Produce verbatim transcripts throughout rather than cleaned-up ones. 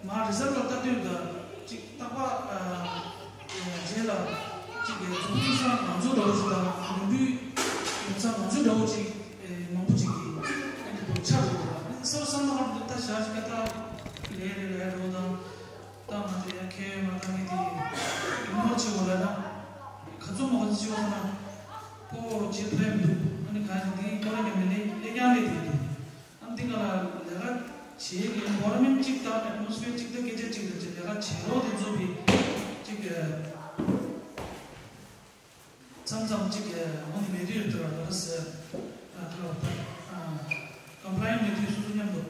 མ་རི་ཛལ་ལ་ལྟ་དུས་ད་ཅིག་རྟག་པ་རྗེས་ལ་ཅིག་གི་འཛུགས་སྐྲུན་ས་ང་ཚོ་འདྲ་བོ་ཞིག་དང་ལུང་པའི་ཡོང་ས་ང་ཚོ་འདྲ་བོ་ཅིག་མང་པོ་ཅིག་གི་ཆགས་འདུག་སོ་སོ་བསམ་བློ་ཧར་འདུག་ད་ཞག་ཅིག་ད་ལས་རེ་ལས་འགྲོ་དང་། ད་ང་ཚོ་ཡང་ཁྱད་ཡོད་མ་ད་ངས་དེ་ཡིན་ནོ་ཆེ་བོ་ལ་ན་ག་ཚོད་མ་ག་ཚོད་ཆེ་བ་ན་ཁོ་བྱེད་ཐུབ་ཡ་མི་འདུག་ཨ་ནི་ག་ཡང་དེ་ཡིན་ཁོ་རང་ཀྱང་མི་ལས་ལས་ཀྱང་ལས་དེ་འདུག་ཨ་ནི་དེ་ག་ལ་ལས་ཀ་བྱེད་ཀྱི་ཨེན་བའི་རོན་མེན་ཊི་གཅིག་དང་ཨེཊ་མོ་སི་ཕི་ཡར་གཅིག་དང་སྐད་ཆ་གཅིག་ལ་ཅིག་ལས་ཀ་བྱེད་རོགས་དེ་ཚོ་གི་གཅིག་མཚམས་མཚམས་གཅིག་འོ་ནི་མེད་དུས་དུ་ར་ལ་ཟེར་ཨ་དུ་ར་ད་ཀམ་པ་ལ་ཡན་མེད་དུས་སོ་སོ་མཉམ་དུ་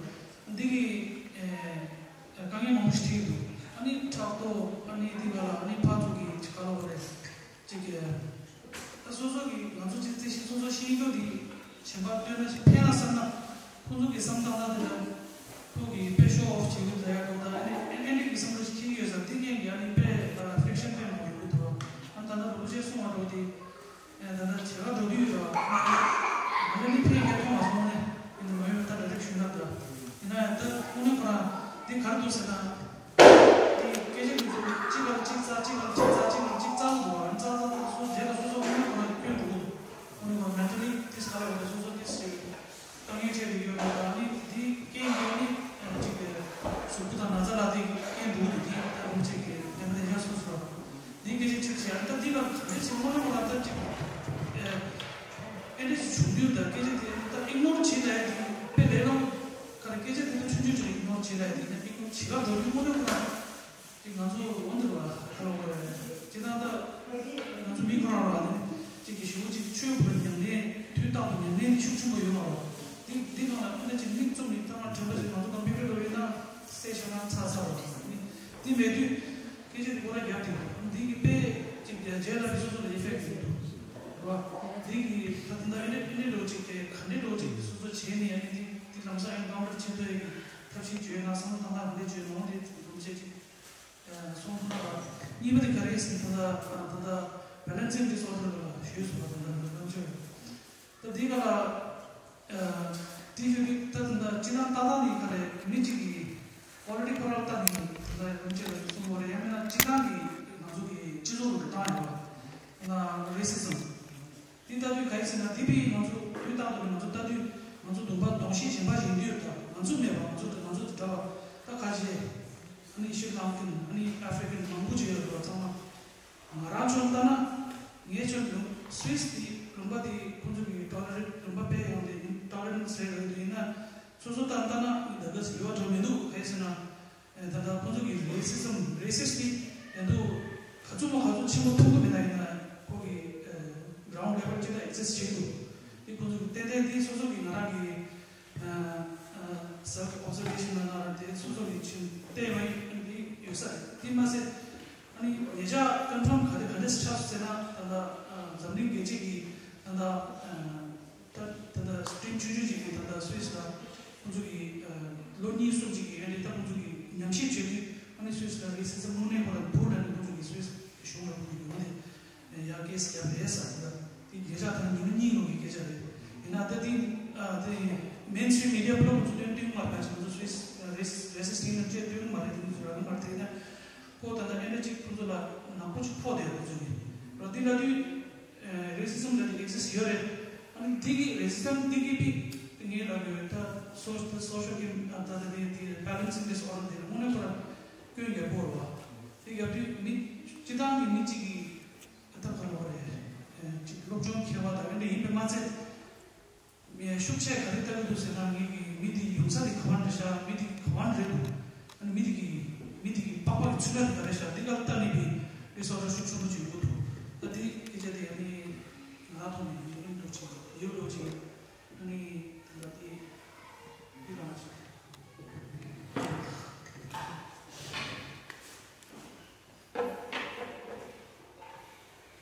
འདི་གི་དཀའ་ངལ་མང་པོ་ཞིག་འཕྲད་ཀྱི་འདུག་ཨ་ནི་ཕྲག་དོག་ཨ་ནི་འདི་ག་ལ་ཨ་ནི་ཕར་ཚུར་གྱི་ག་ལ་བ་རེད། ཅིག་གི་ད་སོ་སོ་གི་ང་ཚོ་ཅིག་རྩིས་ཤིག་སོ་སོ་ཤེས་ཡོན་འདི་གཞན་པ་སྟོན་ན་ཞིག་ཕན་ན་བསམ་ན་ཁོང་ཚོ་གི་བསམ་སྟངས་ན་དེ་ལ་ཁོ་གི་དཔེ་ཤོ་ཨོཕ་བྱེད་ཀྱི་འདྲ་ཡག་འདུག་ད་ཨ་ནི་ཨེ་ཨེ་འདྲ་གི་བསམ་བློ་ཞིག་འཁྱེར་གྱི་ཡོད་ས་དེ་ངས་ཀྱི་ཨ་ནི་དཔེ་ད་ལ་ཕིག་ཤན་དཔེ་མང་པོ་ཡོད་གི་འདུག་ཨ་ད་ལྟ་རུ་ཅེ་གསུང་བ་འགྲོ་དེ་ད་ལྟ་བྱེད་ག་འགྲོ་དུས་ཡོད་ང་ལ་ནི་ཕན་ཡག་ཐོག་མ་སོང་ནས་ཡིན་ནི་མ་ཡོད་ད་ལ་རེག་ཞུ་ན་ད་ཡིན་ན་ཡང་ད་དངོས་གནས་ཁོ་རང་འདི་ག་རེ་འདུག་ཟེར་ན། དེ་སྐད་ཆ་འདི་ཚོ་གཅིག་ལ་གཅིག་རྩ་གཅིག་ལ་གཅིག་རྩ་གཅིག་ལ་གཅིག་རྩ་འདུག་བ་རྩ་རྩ་རྩ་སོ་རྗེས་ལ་སོ་སོ་དངོས་གནས་ཁོ་རང་སྐྱོན་འགྲོ་གི་འདུག་དངོས་གནས་ཁོ་རང་མེན་ཊ་ལི་ཏིས་ག་ལ་ཡོད་སོ་སོ་ཏིས་བྱེད་དཀའ་ངལ་འཕྲད་ཀྱི་ཡོད་རེད། ད་ནི་འདི་རྐྱེན་གྱིས་ནི་གཅིག་གི་གཟུགས་པོ་དང་ན་ཚ་ལ་དེ་རྐྱེན་འགྲོ་གི་འདུག་དེ་ད་རུང་གཅིག་གི་དེ་འདྲ་ཡང་སོ་སོ་འདི་སྐད་ཆ་ཁྲིད་བྱས་ད་འདི་ལ་ག་འདྲ་བྱེད་དངོས་གནས་ཁོ་རང་ད་གཅིག་ཨེ་འདྲ་ཞིག་བྱུང་དུས་ད་སྐད་ཆ་དེ་ད་ཨིག་ནོར་བྱེད་ལ་ཡ་དེ་དཔེ་ལས་སླ་མོ་ག་རེ་སྐད་ཆ་དེ་ད་ཆུང་ཆུང་ཅིག་ཨིག་ནོར་བྱེད་ལ་ཡ་དེ་ཡིན་ན་ཨིག་ནོར་བྱེད་ག་འགྲོ་དུས་དངོས་གནས་ཁོ་རང་། དེ་ང་ཚོ་འོ་འདིར་བ་ཧ་ལོ་གོ་རེད། ཅི་ད་ལྟ་ང་ཚོ་མི་ཁོ་རང་ར་ནི་གཅིག་གི་ཞུ་གཅིག་ཆོས་བོད་ཉམས་ལེན་དུས་རྟག་ཏུ་ཉམས་ལེན་ཤུགས་ཆེན་པོ་ཡོད་མ་རེད། འདི་འདི་ནང་ལ་ཁོ་ན་ཅིག་མིག་བཙུམ་ནས་ཐ་མ་དྲན་པ་ཅིག་ང་ཚོ་ཀམ་པུ་ཊར་ལ་ཡོད་ན་གསལ་ཤོར་ན་ཚར་ཚར་བ་ནི་འདི་མེད་དུས་སྐད་ཆ་འདི་ཁོ་ར་རྒྱབ་དེ་འདི་གི་དཔེ་ཅིག་རྒྱ་རྗེས་ལ་མི་སོ་སོ་ལ་ཨི་ཕེག་ཡོད་འདུག་ར། འདི་གི་ད་ལྟ་ཨེ་འདྲ་ཨེ་འདྲ་འགྲོ་ཅིག་དེ་ག་འདྲ་འགྲོ་ཅིག་སོ་སོ་བྱས་ནས་ཨ་ནི་འདི་འདི་ལམ་སང་ཨེ་ཀམ་པུ་ཊར་ཆེ་མཐོ་ཡི་ཐབས་ཤེས་བྱོས་ན་བསམ་བློ་བཏང་ན་ག་འདྲ་བྱོས་ནོ་འདི་ལུང་བྱེད་ཅིག་གསུང་ཐུབ་ན་ར། གཉིས་པ་དེ་ག་རེ་ཟེར་ན་ད་ལྟ་ད་ལྟ་བེ་ལན་སིང་ཌི་སི་ཨོར་ཌར་ལ་ཞུས་སོང་བ་ད་ལྟ་ལམ་ཆོས་ད་འདི་ག་ལ་དེ་ཞུ་དུས་ད་ད་ལྟ་སྤྱི་བཏང་ཏག་ཏག་ནི་ག་རེ་མི་གཅིག་གིས་ཨོ་རེ་ཌི་ཁོ་རང་ལྟ་ནི་ད་ལྟ་ལམ་ཆོས་ལ་གསུང་བ་རེད། ཡང་མིན་ན་སྤྱི་བཏང་གི་ང་ཚོ་གི་སྤྱི་ཚོགས་ལ་འགྲོ་སྟངས་ཡོད་པ་ང་རེ་སི་ཛམ། འདི་ལྟ་དུས་ག་ཡིན་ཟེར་ན་འདི་པའི་ང་ཚོ་དུས་རྟག་ཏུ་ང་ཚོ་ལྟ་དུས་ང་ཚོ་གདོང་པ་གདོང་ཤེས་གཞན་པ་ཡིན་དུས་ད་ང་ཚོ་མེད་པ་ང་ཚོ་ང་ཚོ་དེ་འདྲ་བ་ད་ཁ་ཤས་ཨ་ནི་ཤི་ལང་ཀན་ཨ་ནི་ཨ་ཧྥི་རི་ཀན་མང་པོ་ཅིག་ཡོད་པ་ཚང་མ་ང་རང་ཚོ་ལྟ་ན་ངས་ཚོ་ལུང་སུད་སི་དེ་ལུང་པ་དེ་ཁོང་ཚོ་གི་ཊོ་ལེ་རེ་ཊི་ལུང་པ་དཔེ་ཡོང་དེ་ཡིན་ཊོ་ལེ་རེ་ནས་རེད་ཡོང་དེ་ཡིན་ན་སོ་སོ་ལྟ་ལྟ་ན་ད་ག་ཟེར་ཡོད་པ་འདྲ་མི་འདུག་ག་ཡིན་ཟེར་ན། ད་ལྟ་ཁོང་ཚོ་གི་རེ་སི་ཛམ་རེ་སི་སི་ཊི་དེ་ཡང་དུ་ག་ཚོད་མ་ག་ཚོད་ཆེན་པོ་མཐོང་གི་མེད་ན་ཡིན་ན་ཁོ་གི་གྲའུན་ཌི་ལེ་ཝལ་ཅིག་ལ་ཨེག་ཛིས་ཊི་བྱེད་ཀྱི་འདུག་དེ་ཁོང་ཚོ་གི་ཏན་ཏན་དེ་སོ་སོ་གི་ང་རང་གི་སེལ་ཕི་ཨོབ་ཛར་ཝེ་ཤན་ལ་ན་ར་དེ་སོ་སོ་གི་ཆེན་བལྟས་མ་ཡིན་དེ་ཡོད་ས་རེད། དེ་མ་ཟད་ཨ་ནི་ཉེ་ཆར་ཀོན་ཕོམ་ག་དེ་ག་འདྲས་ཆགས་སོང་ཟེར་ན་ད་ལྟ་འཛམ་གླིང་རྒྱལ་སྤྱི་གི་ད་ལྟ། ད་ད་ལྟ་སི་ཊིམ་ཆུང་ཆུང་ཅིག་གིས་ད་ལྟ་སུད་སི་ལ་ཁོང་ཚོ་གི་ལོ་གཉིས་གསུམ་ཅིག་གི་ཨ་ནི་ད་ཁོང་ཚོ་གི་ཉམས་ཞིབ་བྱེད་དུས་ཨ་ནི་སུད་སི་ལ་རེ་སི་ཛམ་དངོས་གནས་ཁོ་ལ་འདུག་ལ་ནི་ཁོང་ཚོ་གི་སུད་སི་གཞུང་ལ་ཁོང་ཚོ་གི་ཨ་ནི་ཡ་ཀེ་སི་རྒྱབ་རེད་ཟེར། ད་དེ་ཉེ་ཆར་ད་ཉི་མ་གཉིས་ནང་གི་སྐད་ཆ་རེད། ཡིན་ན་ད་དེ་ཨ་དེ་མེན་སི་ཊིམ་མི་ཌི་ཡ་པུ་ལ་ཁོང་ཚོ་སྟོན་སྟོན་མ་རེད། ཁོང་ཚོ་སུད་སི་རེ་སི་རེ་སི་ཊིམ་ནང་བཅས་སྟོན་མ་རེད། དེ་ཁོང་ཚོ་རག་གི་མ་རེད། དེ་ཡིན་ན་ཁོ་ད་ལྟ་ཨ་ནི་ཅིག་ཁོང་ཚོ་ལ་ནག་པོ་ཅིག་ཕོག་བསྡད་ཡོད། ཁོང་ཚོ་གི་རོ་དེ་ལ་དུས། རེ་སི་ཛམ་ལ་དེ་ཨེག་ཛིས་ཡོད་རེད། ཨ་ནི་དེ་གི་རེ་སི་ཛམ་དེ་གི་པི་ངའི་ལ་གི་ད་སོ་ད་སོ་ཤལ་གི་ད་ད་དེ་དེ་བེ་ལན་སིང་ཌི་སི་ཨོར་ཌར་དེ་དངོས་གནས་ཁོ་ར་སྐྱོན་ཡག་པོ་རེད་བ། དེ་ཡག་དུས་མི་སྤྱི་བཏང་གི་མི་གཅིག་གི་ད་ག་ལོ་རེད། ཅིག་སློབ་སྦྱོང་མཁས་པ་དང་ཨེ་འདྲ་ཡིན་པས་མ་ཚད། མི་ཤུགས་ཆེ་ག་རེ་ལྟ་གི་འདུག་ཟེར་ན་ངེད་ཀྱི་མི་དེ་ཡོང་ས་དེ་ག་བ་འདྲ་ཤག་མི་དེ་ག་བ་རེད་འདུག་ཨ་ནི་མི་དེ་གི་མི་དེ་གི་པགས་པ་གི་ཚུལ་ཁྲ་དེ་ག་རེ་ཤག་འདི་ག་ལྟ་ནས་པའི་རེ་སོ་ར་ཤུགས་ཆུང་དུ་ཅིག་ཡོང་གི་འདུག་ད་དེ་སྐད་ཆ་དེ་ཨ་ནི་ང་ཐོག་ནས་ཡོང་གི་འདུག་ཅིག་ཡོད་འདུག་ཅིག་ཨ་ནི་ད་ལྟ་དེ་འདི་རང་ཅིག་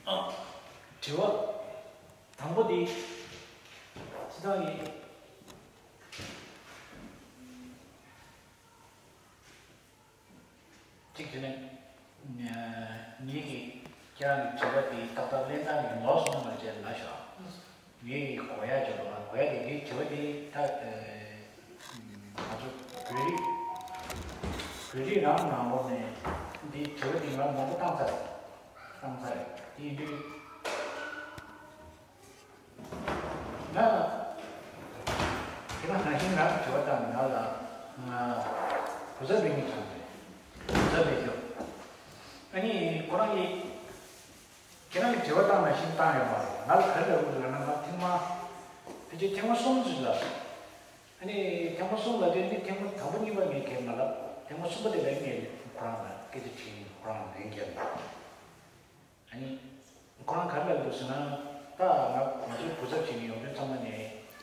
ཨ་དྲི་བ། དང་པོ་དེ། སྤྱི་བཏང་ཡིན། གཅིག་བྱས་ན། ངེད་ཀྱིས་ཁྱེད་རང་གི་དྲི་བ་དེ་ཏག་ཏག་ལེན་སྟངས་ཀྱི་ལོགས་སུ་སོང་བ་བྱས་ལ་ཤོག་ངེད་ཀྱིས་གོ་ཡ་ཅིག་ལ་གོ་ཡ་དེ་ངའི་དྲི་བ་དེ་ད། ང་ཚོ་བོད་རིགས། བོད་རིགས་རང་ནང་ལོགས་ནས་འདི་དྲི་བ་འདི་ང་མང་པོ་བཏང་ཚར། བཏང་ཚར་རེད། དེ་ཡིན་དུས། ང་ཁྱེད་རང་ནང་བཞིན་ང་དྲི་བ་བཏང་ནས་ང་ལ་ང་བུ་ཚ་མེད་ངེས་ཀྱང་རེད། བུ་ཚ་མེད་ཀྱང་། ཨ་ནི་ཁོ་རང་གིས་ཁྱེད་རང་གིས་དྲི་བ་བཏང་ནང་བཞིན་བཏང་ཡོད་མ་རེད། ང་ལ་ག་རེ་ལབ་དགོས་འདུག་ལབ་ན། ང་ཐེངས་མ་ཕལ་ཆེར་ཐེངས་མ་གསུམ་ཙམ་ལབ། ཨ་ནི་ཐེངས་མ་གསུམ་ལབ་དུས་ནི་ཐེངས་མ་དང་པོ་གཉིས་པ་ངས་གས་མ་ལབ། ཐེངས་མ་གསུམ་པ་དེ་ལ་ངས་ཁོ་རང་ལ་སྐད་ཆ་དྲིས་ནས་ཁོ་རང་ལན་བརྒྱབ་ནས། ཨ་ནི་ཁོ་རང་ག་རེ་ལབ་འདུག་ཟེར་ན། ད་ང་ང་ཚོའི་བུ་ཚབ་བྱེད་མཁན་ཡོང་དུས་ཚང་མ་ནས་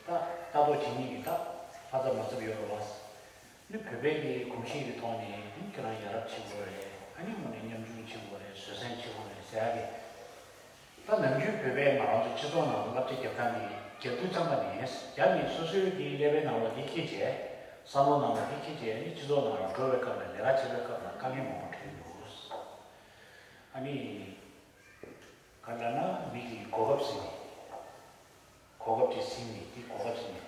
ད་ལྟ་རྟོག་བྱེད་མཁན་གྱི་ད་ཕ་ཚབ་མ་ཚབ་ཡོད་རེད་བ། ནི་བོད་པའི་གི་གོམས་གཤིས་ཀྱི་ཐོག་ནས་ནི་ཁྱེད་རང་ཡ་རབས་ཆེན་པོ་རེད། ཨ་ནི་དངོས་གནས་ཉམ་ཆུང་ཆེན་པོ་རེད། བཟོད་བསྲན་ཆེན་པོ་རེད་ཟེར་ཡ་གི། ད་ནམ་རྒྱུན་བོད་པས་ང་རང་ཚོ་སྤྱི་ཚོགས་ནང་ལ་བསླབ་བྱ་རྒྱབ་སྟངས་འདི་རྒྱབ་དུས་ཙམ་པ་ནས་རྒྱབ་ནས་སོ་སོའི་གི་ཀླད་པའི་ནང་ལ་འདི་འཁྱེར་བྱས། བསམ་བློ་ནང་ལ་འདི་འཁྱེར་བྱས་ནི་སྤྱི་ཚོགས་ནང་ལ་འགྲོ་བའི་སྐབས་ལ། ལས་ཀ་བྱེད་པའི་སྐབས་ལ་དཀའ་ངལ་མང་པོ་འཕྲད་ཀྱི་འདུག། ཨ་ནི་ག་ལབ་ན་མི་གི་གོ་སྐབས་ཟིན་ནས། གོ་སྐབས་ཅིག་ཟིན་ནས་དེ་གོ་སྐབས་ཟིན་ནས་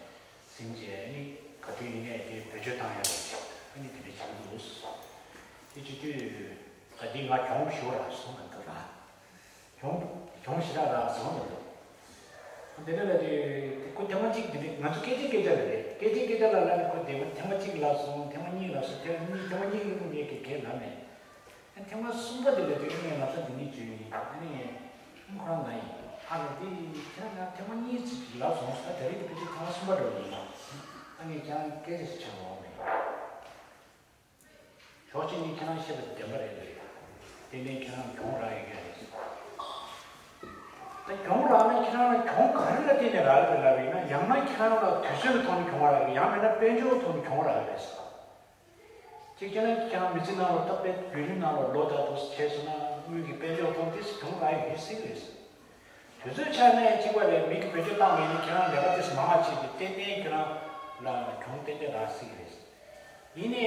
ཟིན་བྱས་ནི་ག་དུས་ཡིན་ནའི་དེ་བེད་སྤྱོད་བཏང་ཡ་རེད། ཨ་ནི་དེ་འདྲ་བྱེད་ཀྱི་འདུག། དེ་བྱེད་དུས་ད་འདི་ང་གྱོང་ཞུ་རག་སོང་ང་འདུག་ར། གྱོང་གྱོང་ཞེ་དྲག་རག་སོང་ང་འདུག། དེ་འདྲ་ལ་དེ་ཁོ་ཐེངས་མ་གཅིག་དེ་འདྲ་ང་ཚོ་སྐད་ཆའི་སྐད་ཆ་ལ་རེད། སྐད་ཆའི་སྐད་ཆ་ལ་ལ་ནི་ཁོ་དེ་མ་ཐེངས་མ་གཅིག་ལབ་སོང་། ཐེངས་མ་གཉིས་ལབ་སོང་། ཐེངས་མ་གཉིས་ཐེངས་མ་གཉིས་ཀྱི་ངས་གི་གས་ལབ་ནས། ཨ་ཐེངས་མ་གསུམ་པ་དེ་ལ་དུས་ངས་ལབ་ས་འདི་ནས་བརྗོད་ཡིན། ཨ་ནི་ངས་ཁོ་རང་ལ་ཡིན། ཨ་ནི་དེ་ཁྱེད་རང་ང་ཐེངས་མ་གཉིས་ཅིག་ལབ་སོང་། ད་དེ་རིང་དེ་ཕལ་ཆེར་ཐེངས་མ་གསུམ་པ་རེད་ཡིན། ཨ་ངས་ཁྱེད་རང་སྐད་ཆ་ཞིག་དྲི་བ་འོང་མེད། ཞོགས་ཀྱི་ནི་ཁྱེད་རང་བཤད་པ་བདེན་པ་རེད་རེད། དེ་ནས་ཁྱེད་རང་གྱོང་རག་ཡོད་ཀྱི་རེད། ད་གྱོང་རག་ན་ཁྱེད་རང་ལ་གྱོང་ག་རེ་ལ་བརྟེན་ནས་རག་ཡོད་རེད་ལབ་ཡིན་ན། ཡང་ན་ཁྱེད་རང་ལ་དུས་ཚོད་ཀྱི་ཐོག་ནས་གྱོང་རག་ཡོད། ཡང་མིན་ན་དཔལ་འབྱོར་ཐོག་ནས་གྱོང་རག་ཡོད་རེད། གཅིག་བྱས་ན་ཁྱེད་རང་མི་ཚེ་ནང་ལ་ད་དཔེ་བོད་རིགས་ནང་ལ་ལོ་ད་དུ་བྱས་སོང་ན་དངུལ་གྱི་དཔལ་འབྱོར་ཐོག་ཏོག་ཙམ་གྱོང་རག་ཡོད་ཀྱི་སྲིད་རེད། དུས་ཚོད་ཆ་ནས་གཅིག་པ་རེད། མི་གི་བེད་སྤྱོད་བཏང་མེད་ནས་ཁྱེད་རང་ལས་ཀ་ཏོག་ཙམ་མང་བ་བྱས་ཏེ་ཏན་ཏན་ཁྱེད་རང་ལ་གྱོང་ཏན་ཏན་རག་སྲིད་རེད། ཡིན་ནའི་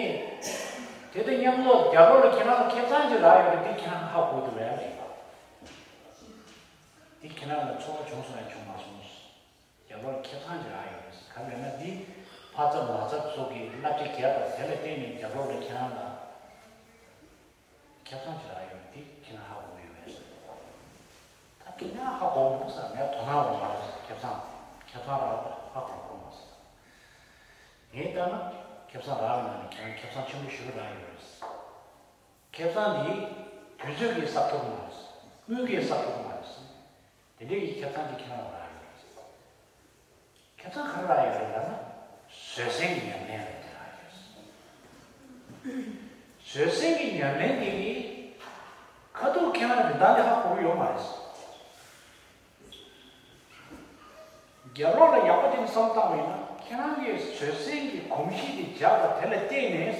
དེ་དང་མཉམ་དུ་རྒྱབ་ལོགས་ལ་ཁྱེད་རང་ལ་ཁེ་བཟང་ཅིག་རག་ཡོད་རེད། དེ་ཁྱེད་རང་ཧ་གོ་འདུག་རེད་མེད། དེ་ཁྱེད་རང་ལ་ཚོར་བ་བྱུང་སོང་ཡང་བྱུང་མ་སོང་། རྒྱབ་ལོགས་ལ་ཁེ་བཟང་ཅིག་རག་ཡོད་རེད། ག་རེ་ལབ་ན་འདི་ཕ་ཚབ་མ་ཚབ་སོགས་ཀྱིས་བསླབ་བྱ་བརྒྱབ་པ་དེ་ལ་བརྟེན་ནས་རྒྱབ་ལོགས་ལ་ཁྱེད་རང་ལ་ཁེ་བཟང་ཅིག་རག་ཡོད་རེད། འདི་ཁྱེད་རང་ཧ་གོ་ཡོད་མེད་ཟེར། ད་ཁྱེད་རང་ཧ་གོ་མི་འདུག་ཟེར། ངས་དོ་སྣང་རོགས་མ་རེད་ཟེར། ཁེ་བཟང་ཁེ་བཟང་རག་པ་ཧ་གོ་གོ་མ་ཟེར། ངས་ལྟ་ན་ཁེ་བཟང་རག་པའི་ནང་ནས་ཁྱེད་རང་ཁེ་བཟང་ཆེན་པོ་ཞེ་པོ་རག་ཡོད་རེད། ཁེ་བཟང་འདི་དུས་ཚོད་ཀྱིས་གསབ་ཐུབ་མ་རེད། དངུལ་གྱིས་གསབ་ཐུབ་མ་རེད། དེ་འདྲའི་ཁེ་བཟང་དེ་ཁྱེད་རང་ལ་རག་ཡོད་རེད། ཁེ་བཟང་ག་རེ་རག་ཡོད་རེད་ལབ་ན། བཟོད་བསྲན་གྱི་ཉམས་ལེན་ལ་དེ་རག་ཡོད་རེད། བཟོད་བསྲན་གྱི་ཉམས་ལེན་དེ་གིས་ཁ་ཐུག་ཁྱེད་རང་རིན་ཐང་དེ་ཧ་གོ་གི་ཡོད་མ་རེད། རྒྱབ་ལོགས་ལ་ཡག་པོ་དེ་ནི་བསམ་བཏང་བ་ཡིན་ན། ཁྱེད་རང་གིས་བཟོད་བསྲན་གྱི་གོམས་གཤིས་དེ་འཇགས་པ་དེ་ལ་བརྟེན་ནས།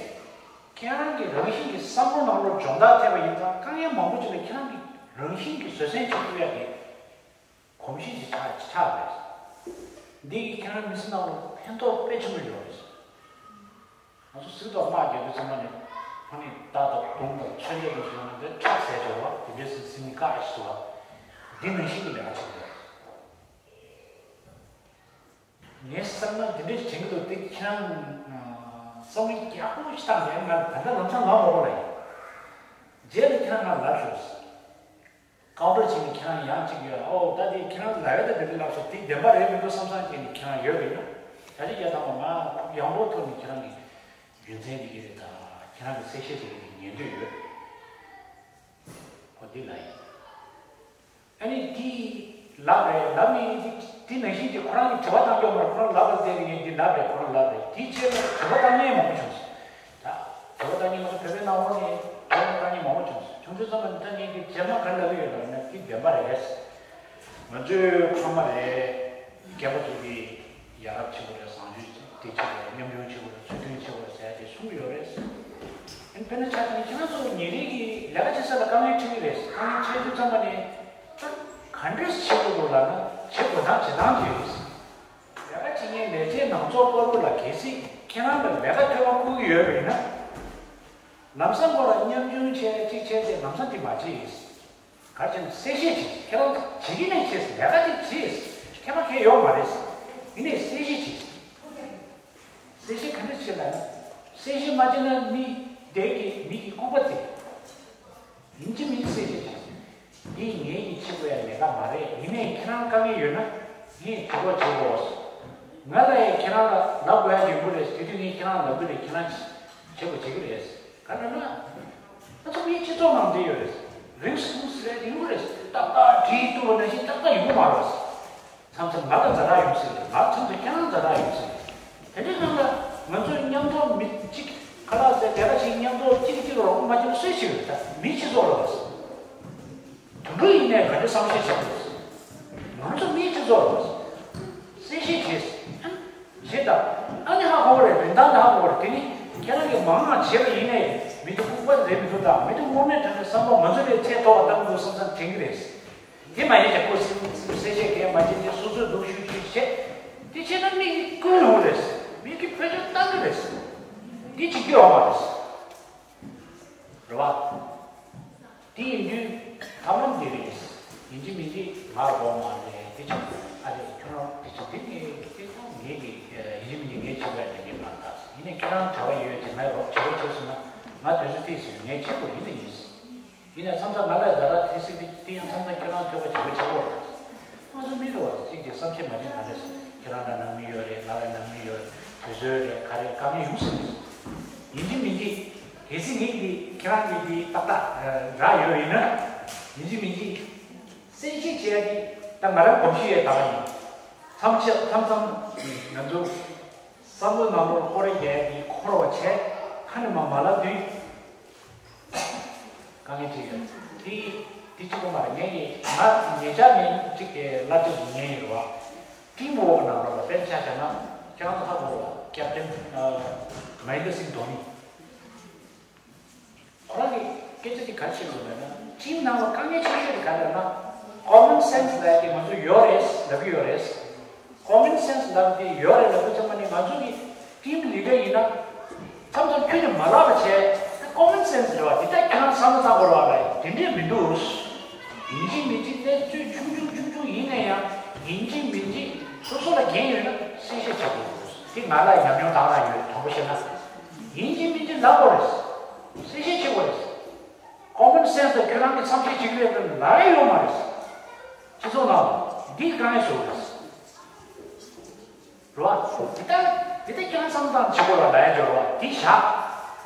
ཁྱེད་རང་གི་རང་བཞིན་གྱི་བསམ་བློ་ནང་ལོགས་སྦྱོང་བརྡར་ཐེབས་པ་ཡིན་ཙང་། དཀའ་ངལ་མང་པོ་ཅིག་ལ་ཁྱེད་རང་གི་རང་བཞིན་གྱིས་བཟོད་བསྲན་བྱེད་ཐུབ་ཡ་དེ་གོམས་གཤིས་ཅིག་ཆགས་ཆགས་པ་རེད། འདི་གིས་ཁྱེད་རང་མི་ཚེ་ནང་ལ་ཕན་ཐོགས་དཔེ་ཆེན་པོ་ཡོད་རེད། ང་ཚོ་གཟིགས་དང་དམག་རྒྱག་དུས་ཚང་མ་ནས་ཕ་ནས་རྟ་དང་དུང་དང་མཚོན་ཆ་དང་བཟུང་ནས་འདི་ཁྲག་ཟས་འཇོག་པ་དེ་འདྲའི་སྲིད་སྲིད་མི་ཀ་ཞིག་བཟོ་བ། འདི་ནང་བཞིན་གྱི་ལས་ཀ་བྱེད་དགོས། ངས་བསམ་ན་འདི་འདྲའི་བྱེད་ཀྱི་འདུག། དེ་ཁྱེད་རང་བསམ་བློ་ཡག་པོ་ཞིག་བཏང་ནས། ང་ད་ལྟ་ལམ་སང་ལམ་འོག་ལ་ཡིན། རྗེས་ལ་ཁྱེད་རང་ང་ལབ་ཤོག། ཀའུན་ཊར་བྱས་ནས་ཁྱེད་རང་ཡང་གཅིག་ཡོད། ཨོ་ད་དེ་ཁྱེད་རང་ལབ་ཡ་ད་དེ་འདྲ་ལབ་སོང་། དེ་བདེན་པ་རེད་མི་འདུག་བསམ་བསམ་བྱས་ནས་ཁྱེད་རང་ཡོད་པ་ཡིན་ན། ད་ཅི་རྒྱ་ཐང་པ་ང་ཡང་པོ་ཐོག་ནས་ཁྱེད་རང་གི་རྒྱུ་མཚན་འདི་གི་རེད། ད་ཁྱེད་རང་གི་གསལ་བཤད་དེ་གི་ཉན་འདོད་ཡོད། ཁོ་འདི་ལ་ཡིན། ཨ་ནི་འདི་ལབ་རེད། ལབ་ནི་འདི་འདི་ནང་བཞིན་གྱི་ཁོ་རང་གི་དྲི་བ་བཏང་རྒྱུ་མ་རེད། ཁོ་རང་ལབ་པ་བལྟས་ནས་ངས་འདི་ལབ་རེད། ཁོ་རང་ལབ་རེད། དེའི་རྗེས་ལ་དྲི་བ་བཏང་མཁན་མང་པོ་བྱུང་སོང་། ད་དྲི་བ་བཏང་མཁན་ང་ཚོ་བོད་པའི་ནང་ལོགས་ནས་དྲི་བ་བཏང་མཁན་མང་པོ་བྱུང་སོང་། བྱུང་དུས་ཙམ་པ་ནི་ད་ངས་འདི་རྗེས་མ་ག་རེ་ལབ་ཀྱི་ཡོད་ལབ་ན། འདི་བདེན་པ་རེད། ང་ཚོའི་ཕ་མ་རེད། སྐྱེས་པ་ཚོ་གིས་ཡ་རབས་ཆེ་བོ་རེད། བཟང་སྤྱོད་དེ་ཆེ་བོ་རེད། ཉམས་མྱོང་ཆེ་བོ་རེད། ཚུལ་མཐུན་ཆེ་བོ་རེད་ཟེར་ཡ་དེ་གསུང་གི་ཡོད་རེད། ཨ་ནི་དཔེར་ན་ཆ་བཞག་ན་ཁྱེད་རང་ཚོ་ཉིན་རེ་གི་ལས་ཀ་བྱེད་ས་ལ་དཀའ་ངལ་འཕྲད་ཀྱི་རེད། དཀའ་ངལ་འཕྲད་དུས་ཙམ་པ་ནས་ད་ག་འདྲས་བྱེད་དགོས་འདུག་ལབ་ན། བྱེད་དགོས་སྟངས་བྱེད་སྟངས་ཅིག་ཡོད་རེད། ལས་ཀ་བྱེད་མཁན་ལས་བྱེད་མང་ཚོགས་སྐོར་པོ་ལ་གལ་སྲིད་ཁྱེད་རང་ལ་ལས་ཀ་ཐོབ་པ་བསྐུར་གྱི་ཡོད་པ་ཡིན་ན། ལམ་སང་ཁོ་ལ་ཉམ་ཆུང་བྱས་གཅིག་བྱས་ཏེ་ལམ་སང་དེ་མ་བྱེད་ཡིན། ག་རེ་བྱས་ན་གསལ་བཤད་བྱེད། ཁྱེད་རང་བྱེད་ཀྱི་ནས་བྱེད། ལས་ཀ་དེ་བྱེད། ཁྱད་པར་གང་ཡང་ཡོད་མ་རེད། ཡིན་ནའི་གསལ་བཤད་བྱེད། གསལ་བཤད་ག་འདྲ་བྱེད་ལབ་ན། གསལ་བཤད་མ་བྱས་ན་མི་དེ་གི་ལ་མ་རེད། ཡིན་ནའི་ཁྱེད་རང་དཀའ་ངལ་ཡོད་ན་ངས་དྲི་བ་བྱེད་དགོས། ང་ལ་ཡང་ཁྱེད་རང་ལ་ལབ་དགོས་ཡ་ཡོང་གི་རེད། དེ་དུས་ངས་ཁྱེད་རང་ལབ་གི་རེད། ཁྱེད་རང་བྱེད་དགོས་བྱེད་གི་རེད། ག་རེ་ལབ་ན། ང་ཚོ་མིའི་སྤྱི་ཚོགས་ནང་བསྡད་ཡོད་རེད། རིང་སུ་རིང་སུ་རེད། ཡོང་གི་རེད། ཏག་ཏག་བྲིས་གཏུབ་པ་ནང་བཞིན་ཏག་ཏག་ཡོང་གི་མ་རེད། མཚམས་མཚམས་ང་ལ་ཛ་དྲག་ཡོང་སྲིད་རེད། ང་མཚམས་མཚམས་ཁྱེད་རང་ཛ་དྲག་ཡོང་སྲིད་རེད། དེ་འདྲའི་སྒང་ལ་ང་ཚོས་མཉམ་དུ་མི་གཅིག་ཁ་ལག་ཟས་དེ་འདྲ་ཞིག་མཉམ་དུ་གཅིག་གཅིག་རོགས་མ་བྱེད་ན་སུས་བྱེད་ཀྱི་རེད། ད་མིའི་སྤྱི་ཚོགས་རེད་བ། དུད་འགྲོ་ཡིན་ནའི་ག་འདྲའི་བསམ་ཤེས་བྱེད་དགོས། ང་ཚོ་མིའི་སྤྱི་ཚོགས་རེད་བ། གསལ་བཤད་བྱེད། བྱེད་དང་། ཨ་ནི་ཧ་གོ་བ་རེད། རིན་ཐང་དེ་ཧ་གོ་བ་རེད། དེ་ནི་ཁྱེད་རང་གིས་མང་མང་བྱས་པ་ཡིན་ནའི་མི་དེ་ལྐུགས་པ་རེད་མི་འདུག་དང་། མི་དེ་དངོས་གནས་དྲང་གནས་བསམ་བློ་ང་ཚོ་ལས་ཚད་མཐོ་བ་བཏང་འདུག་བསམ་བསམ་དྲན་གྱི་རེད། དེ་མ་ཡིན་ཀྱང་ཁོ་སེམས་སེམས་གསལ་བཤད་གས་མ་བྱེད་དེ་སོ་སོའི་སྡུག་ཤོས་ཤོས་བྱེད། དེ་བྱས་ན་མིག་གིས་བསྐུལ་ཡོང་རེད། མིག་གིས་བེད་སྤྱོད་བཏང་གི་རེད། འདི་བྱེད་རྒྱུ་ཡོད་མ་རེད། རེད་བ། དེ་ཡིན་དུས་ཐབས་ལམ་དེ་རེད། ཡིན་གཅིག་མིན་གཅིག་ང་རོགས་མ་རེད། དེ་ཆགས་ཨ་རེད། ཁྱོད་རང་དེ་ཆགས་དེ་ངས་དེ་ཐོག་ངས་ཀྱི་ཡིན་གཅིག་མིན་གཅིག་ངས་བྱེད་པ་དེ་འདྲ་མ་རེད། ད་ཡིན་ནའི་ཁྱེད་རང་བྱ་བ་ཡོད་ཅེས་ང་རོགས་བྱེད་རོགས་བྱས་སོང་ན་ང་དུས་ཚོད་ཏོག་ཙམ་ཡོད། ངས་བྱེད་དགོས། ཡིན་ནའི་ཡིན། ཡིན་ནའི་མཚམས་མཚམས་ང་ལ་ཛ་དྲག་ཐེབས་སྲིད་པའི་དེ་ཡང་མཚམས་མཚམས་ཁྱེད་རང་ཐོས་པ་བྱེད་པ་བྱེད་དགོས་རེད། ང་ཚོ་མི་རེད་བ། གཅིག་གིས་བསམ་ཤེས་མ་བྱེད་ན་རེད། ཁྱེད་རང་ལ་ནང་མི་ཡོད་རེད། ང་ལ་ནང་མི་ཡོད་རེད། དུས་ཚོད་རེད། ག་རེ་དཀའ་ངལ་ཡོང་སྲིད་རེད། ཡིན་གཅིག་མིན་གཅིག་གལ་སྲིད་ངས་འདི་ཁྱེད་རང་གིས་འདི་ཏག་ཏག་རག་ཡོད་ཡིན་ན། ཡིན་གཅིག་མིན་གཅིག་གསལ་བཤད་བྱེད་ཡ་འདི་ད་ང་རང་གོམས་གཤིས་ཡོད་ད་ག་ཡིན། མཚམས་ཆད་མཚམས་མཚམས་ང་ཚོ་བསམ་བློ་ནང་ལོགས་ཁོ་རེ་རྒྱལ་གྱི་འཁོར་བ་བྱས་ཁ་ནས་མ་མ་ལབ་དུས། དཀའ་ངལ་ཅིག་ཡོད། དེ་དེ་གཅིག་པོ་མ་རེད། ངས་ཀྱི་ང་ཉེ་ཆར་ནས་གཅིག་གི་བསླབ་བྱ་ཞིག་ཉན་ཡོད་རེད་བ། ཀྲིན་ཝོག་ནང་ལོགས་ལ་དཔེར་ཆ་བཞག་ན་ཁྱེད་རང་ཚོ་ཧ་གོ་རེད་བ། ཀེབ་ཏན་ཨ་མ་ཧེན་དར་སིང་དྷོ་ནི། ཁོ་རང་གི་སྐད་ཆ་དེ་ག་རེ་བཤད་ཀྱི་ཡོད་ལབ་ན། ཀྲིན་ནང་ལ་དཀའ་ངལ་ཆེ་ཤོས་དེ་ག་རེ་ལབ་ན། ཀོ་མོན་སེན་སི་ལབ་ཡ་དེ་ང་ཚོ་ཡོད་རེད་ལབ་ཀྱི་ཡོད་རེད། ཀོ་མོན་སེན་སི་ལབ་དེ་ཡོད་རེད་ལབ་དུས་ཙམ་པ་ནི་ང་ཚོ་གི་ཊིམ་ལི་ཌར་ཡིན་ན། མཚམས་མཚམས་ཁྱོད་ཀྱིས་མ་ལབ་པ་བྱས། ཀོ་མོན་སེན་སི་རེད་བ། དེ་ལྟར་ཁྱེད་རང་བསམ་བློ་བཏང་དགོས་རེད་བ་ལབ། དེ་འདྲས་མི་འདུག་ཡིན་གཅིག་མིན་གཅིག་གནས་ཚུལ་ཆུང་ཆུང་ཆུང་ཆུང་ཡིན་ན་ཡང་ཡིན་གཅིག་མིན་གཅིག་སོ་སོ་ལ་འགན་ཡོད་ན་གསལ་བཤད་བྱ་དགོས། དེ་ང་ལ་ཉམས་མྱོང་དང་རང་ཡོད། དྲང་པོ་བཤད་ན། ཡིན་གཅིག་མིན་གཅིག་ལབ་དགོས་རེད། གསལ་བཤད་བྱེད་དགོས་རེད། ཀོ་མོན་སེན་སི་དང་ཁྱོད་རང་གི་བསམ་ཤེས་གཅིག་རེད་དུ་ལབ་ཡ་ཡོད་མ་རེད། སྤྱི་ཚོགས་ནང་ལ་འདི་དཀའ་ངལ་བཟོ་རེད། རེད་བ། འདི་ལྟར་འདི་ལྟར་ཁྱེད་རང་བསམ་སྟངས་བྱེད་དགོས་ལ་ལབ་ཡ་འབྱོར་བ། འདི་བཞག་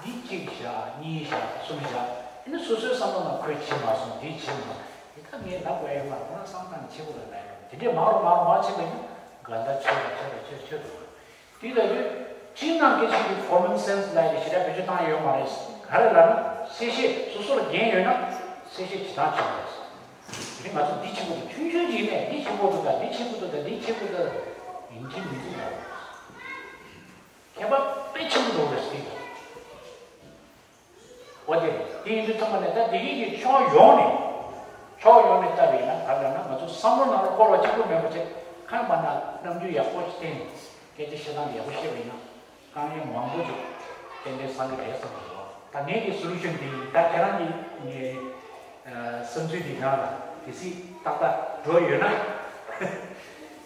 འདི་གཅིག་བཞག་གཉིས་བཞག་གསུམ་བཞག་ཨ་ནི་སོ་སོའི་བསམ་བློ་ནང་ཁོས་བྱེད་མ་སོང་། འདི་བྱེད་མ་སོང་། འདི་ལྟར་ངས་ལབ་དགོས་ཡ་ཡོད་མ་རེད། ཁོ་རང་བསམ་སྟངས་བྱེད་དགོས་ལ་ལབ་ཡ་ཡོད། དེ་འདྲས་མང་རུ་མང་རུ་མང་ཕྱིན་པ་ཡིན་ན་དགའ་ཟླ་ཆོས་ལ་ཆོས་ལ་ཆོས་ཆོས་འདུག་དེ་ལྟ་བུའི་སྤྱིར་ནང་སྐད་ཆ་གི་ཀོ་མོན་སེན་སི་ལབ་ཡ་དེ་ཞེ་དྲག་བེད་སྤྱོད་བཏང་ཡ་ཡོད་མ་རེད། ག་རེ་ལབ་ན་གསལ་བཤད་སོ་སོ་ལ་འགན་ཡོད་ན་གསལ་བཤད་བྱེད་སྟངས་བྱེད་དགོས་རེད། དེ་རིང་ང་ཚོ་འདི་བྱེད་དགོས་འདུག་ཆུང་ཆུང་ཅིག་ནས་འདི་བྱེད་དགོས་འདུག་ད་འདི་བྱེད་དགོས་འདུག་ད་འདི་བྱེད་དགོས་འདུག་ཡིན་གཅིག་མིན་གཅིག་ལ་ཁྱད་པར་དཔེ་ཆེན་པོ་འདུག་རེད་ཟེར། འོ་དེ་དེ་ཡིན་དུས་ཚང་མ་ནས་ད་དེ་གི་གི་ཕྱོགས་ཡོངས་ནས་ཕྱོགས་ཡོངས་ནས་ལྟ་བས་ན་ག་རེ་ལབ་ན་ང་ཚོ་བསམ་བློ་ནང་ལ་འཁོར་བ་གཅིག་པུ་མེད་པ་བྱས་ཁ་མ་ན་རྣམ་འགྱུར་ཡག་པོ་ཞིག་བསྟན། སྐད་ཆ་བཤད་སྟངས་ཡག་པོ་བཤད་པ་ཡིན་ན་དཀའ་ངལ་མང་པོ་ཅིག་ཏན་ཏན་སངས་ཀྱི་རེད་བསམ་གྱི་འདུག་ད་ངེད་ཀྱི་སོ་ལུ་ཤན་འདི་ཡིན། ད་ཁྱེད་རང་གི་ངའི་བསམ་ཚུལ་འདི་ནང་ལ་དེ་སྲིད་ཏག་ཏག་འགྲོ་ཡོད་ན་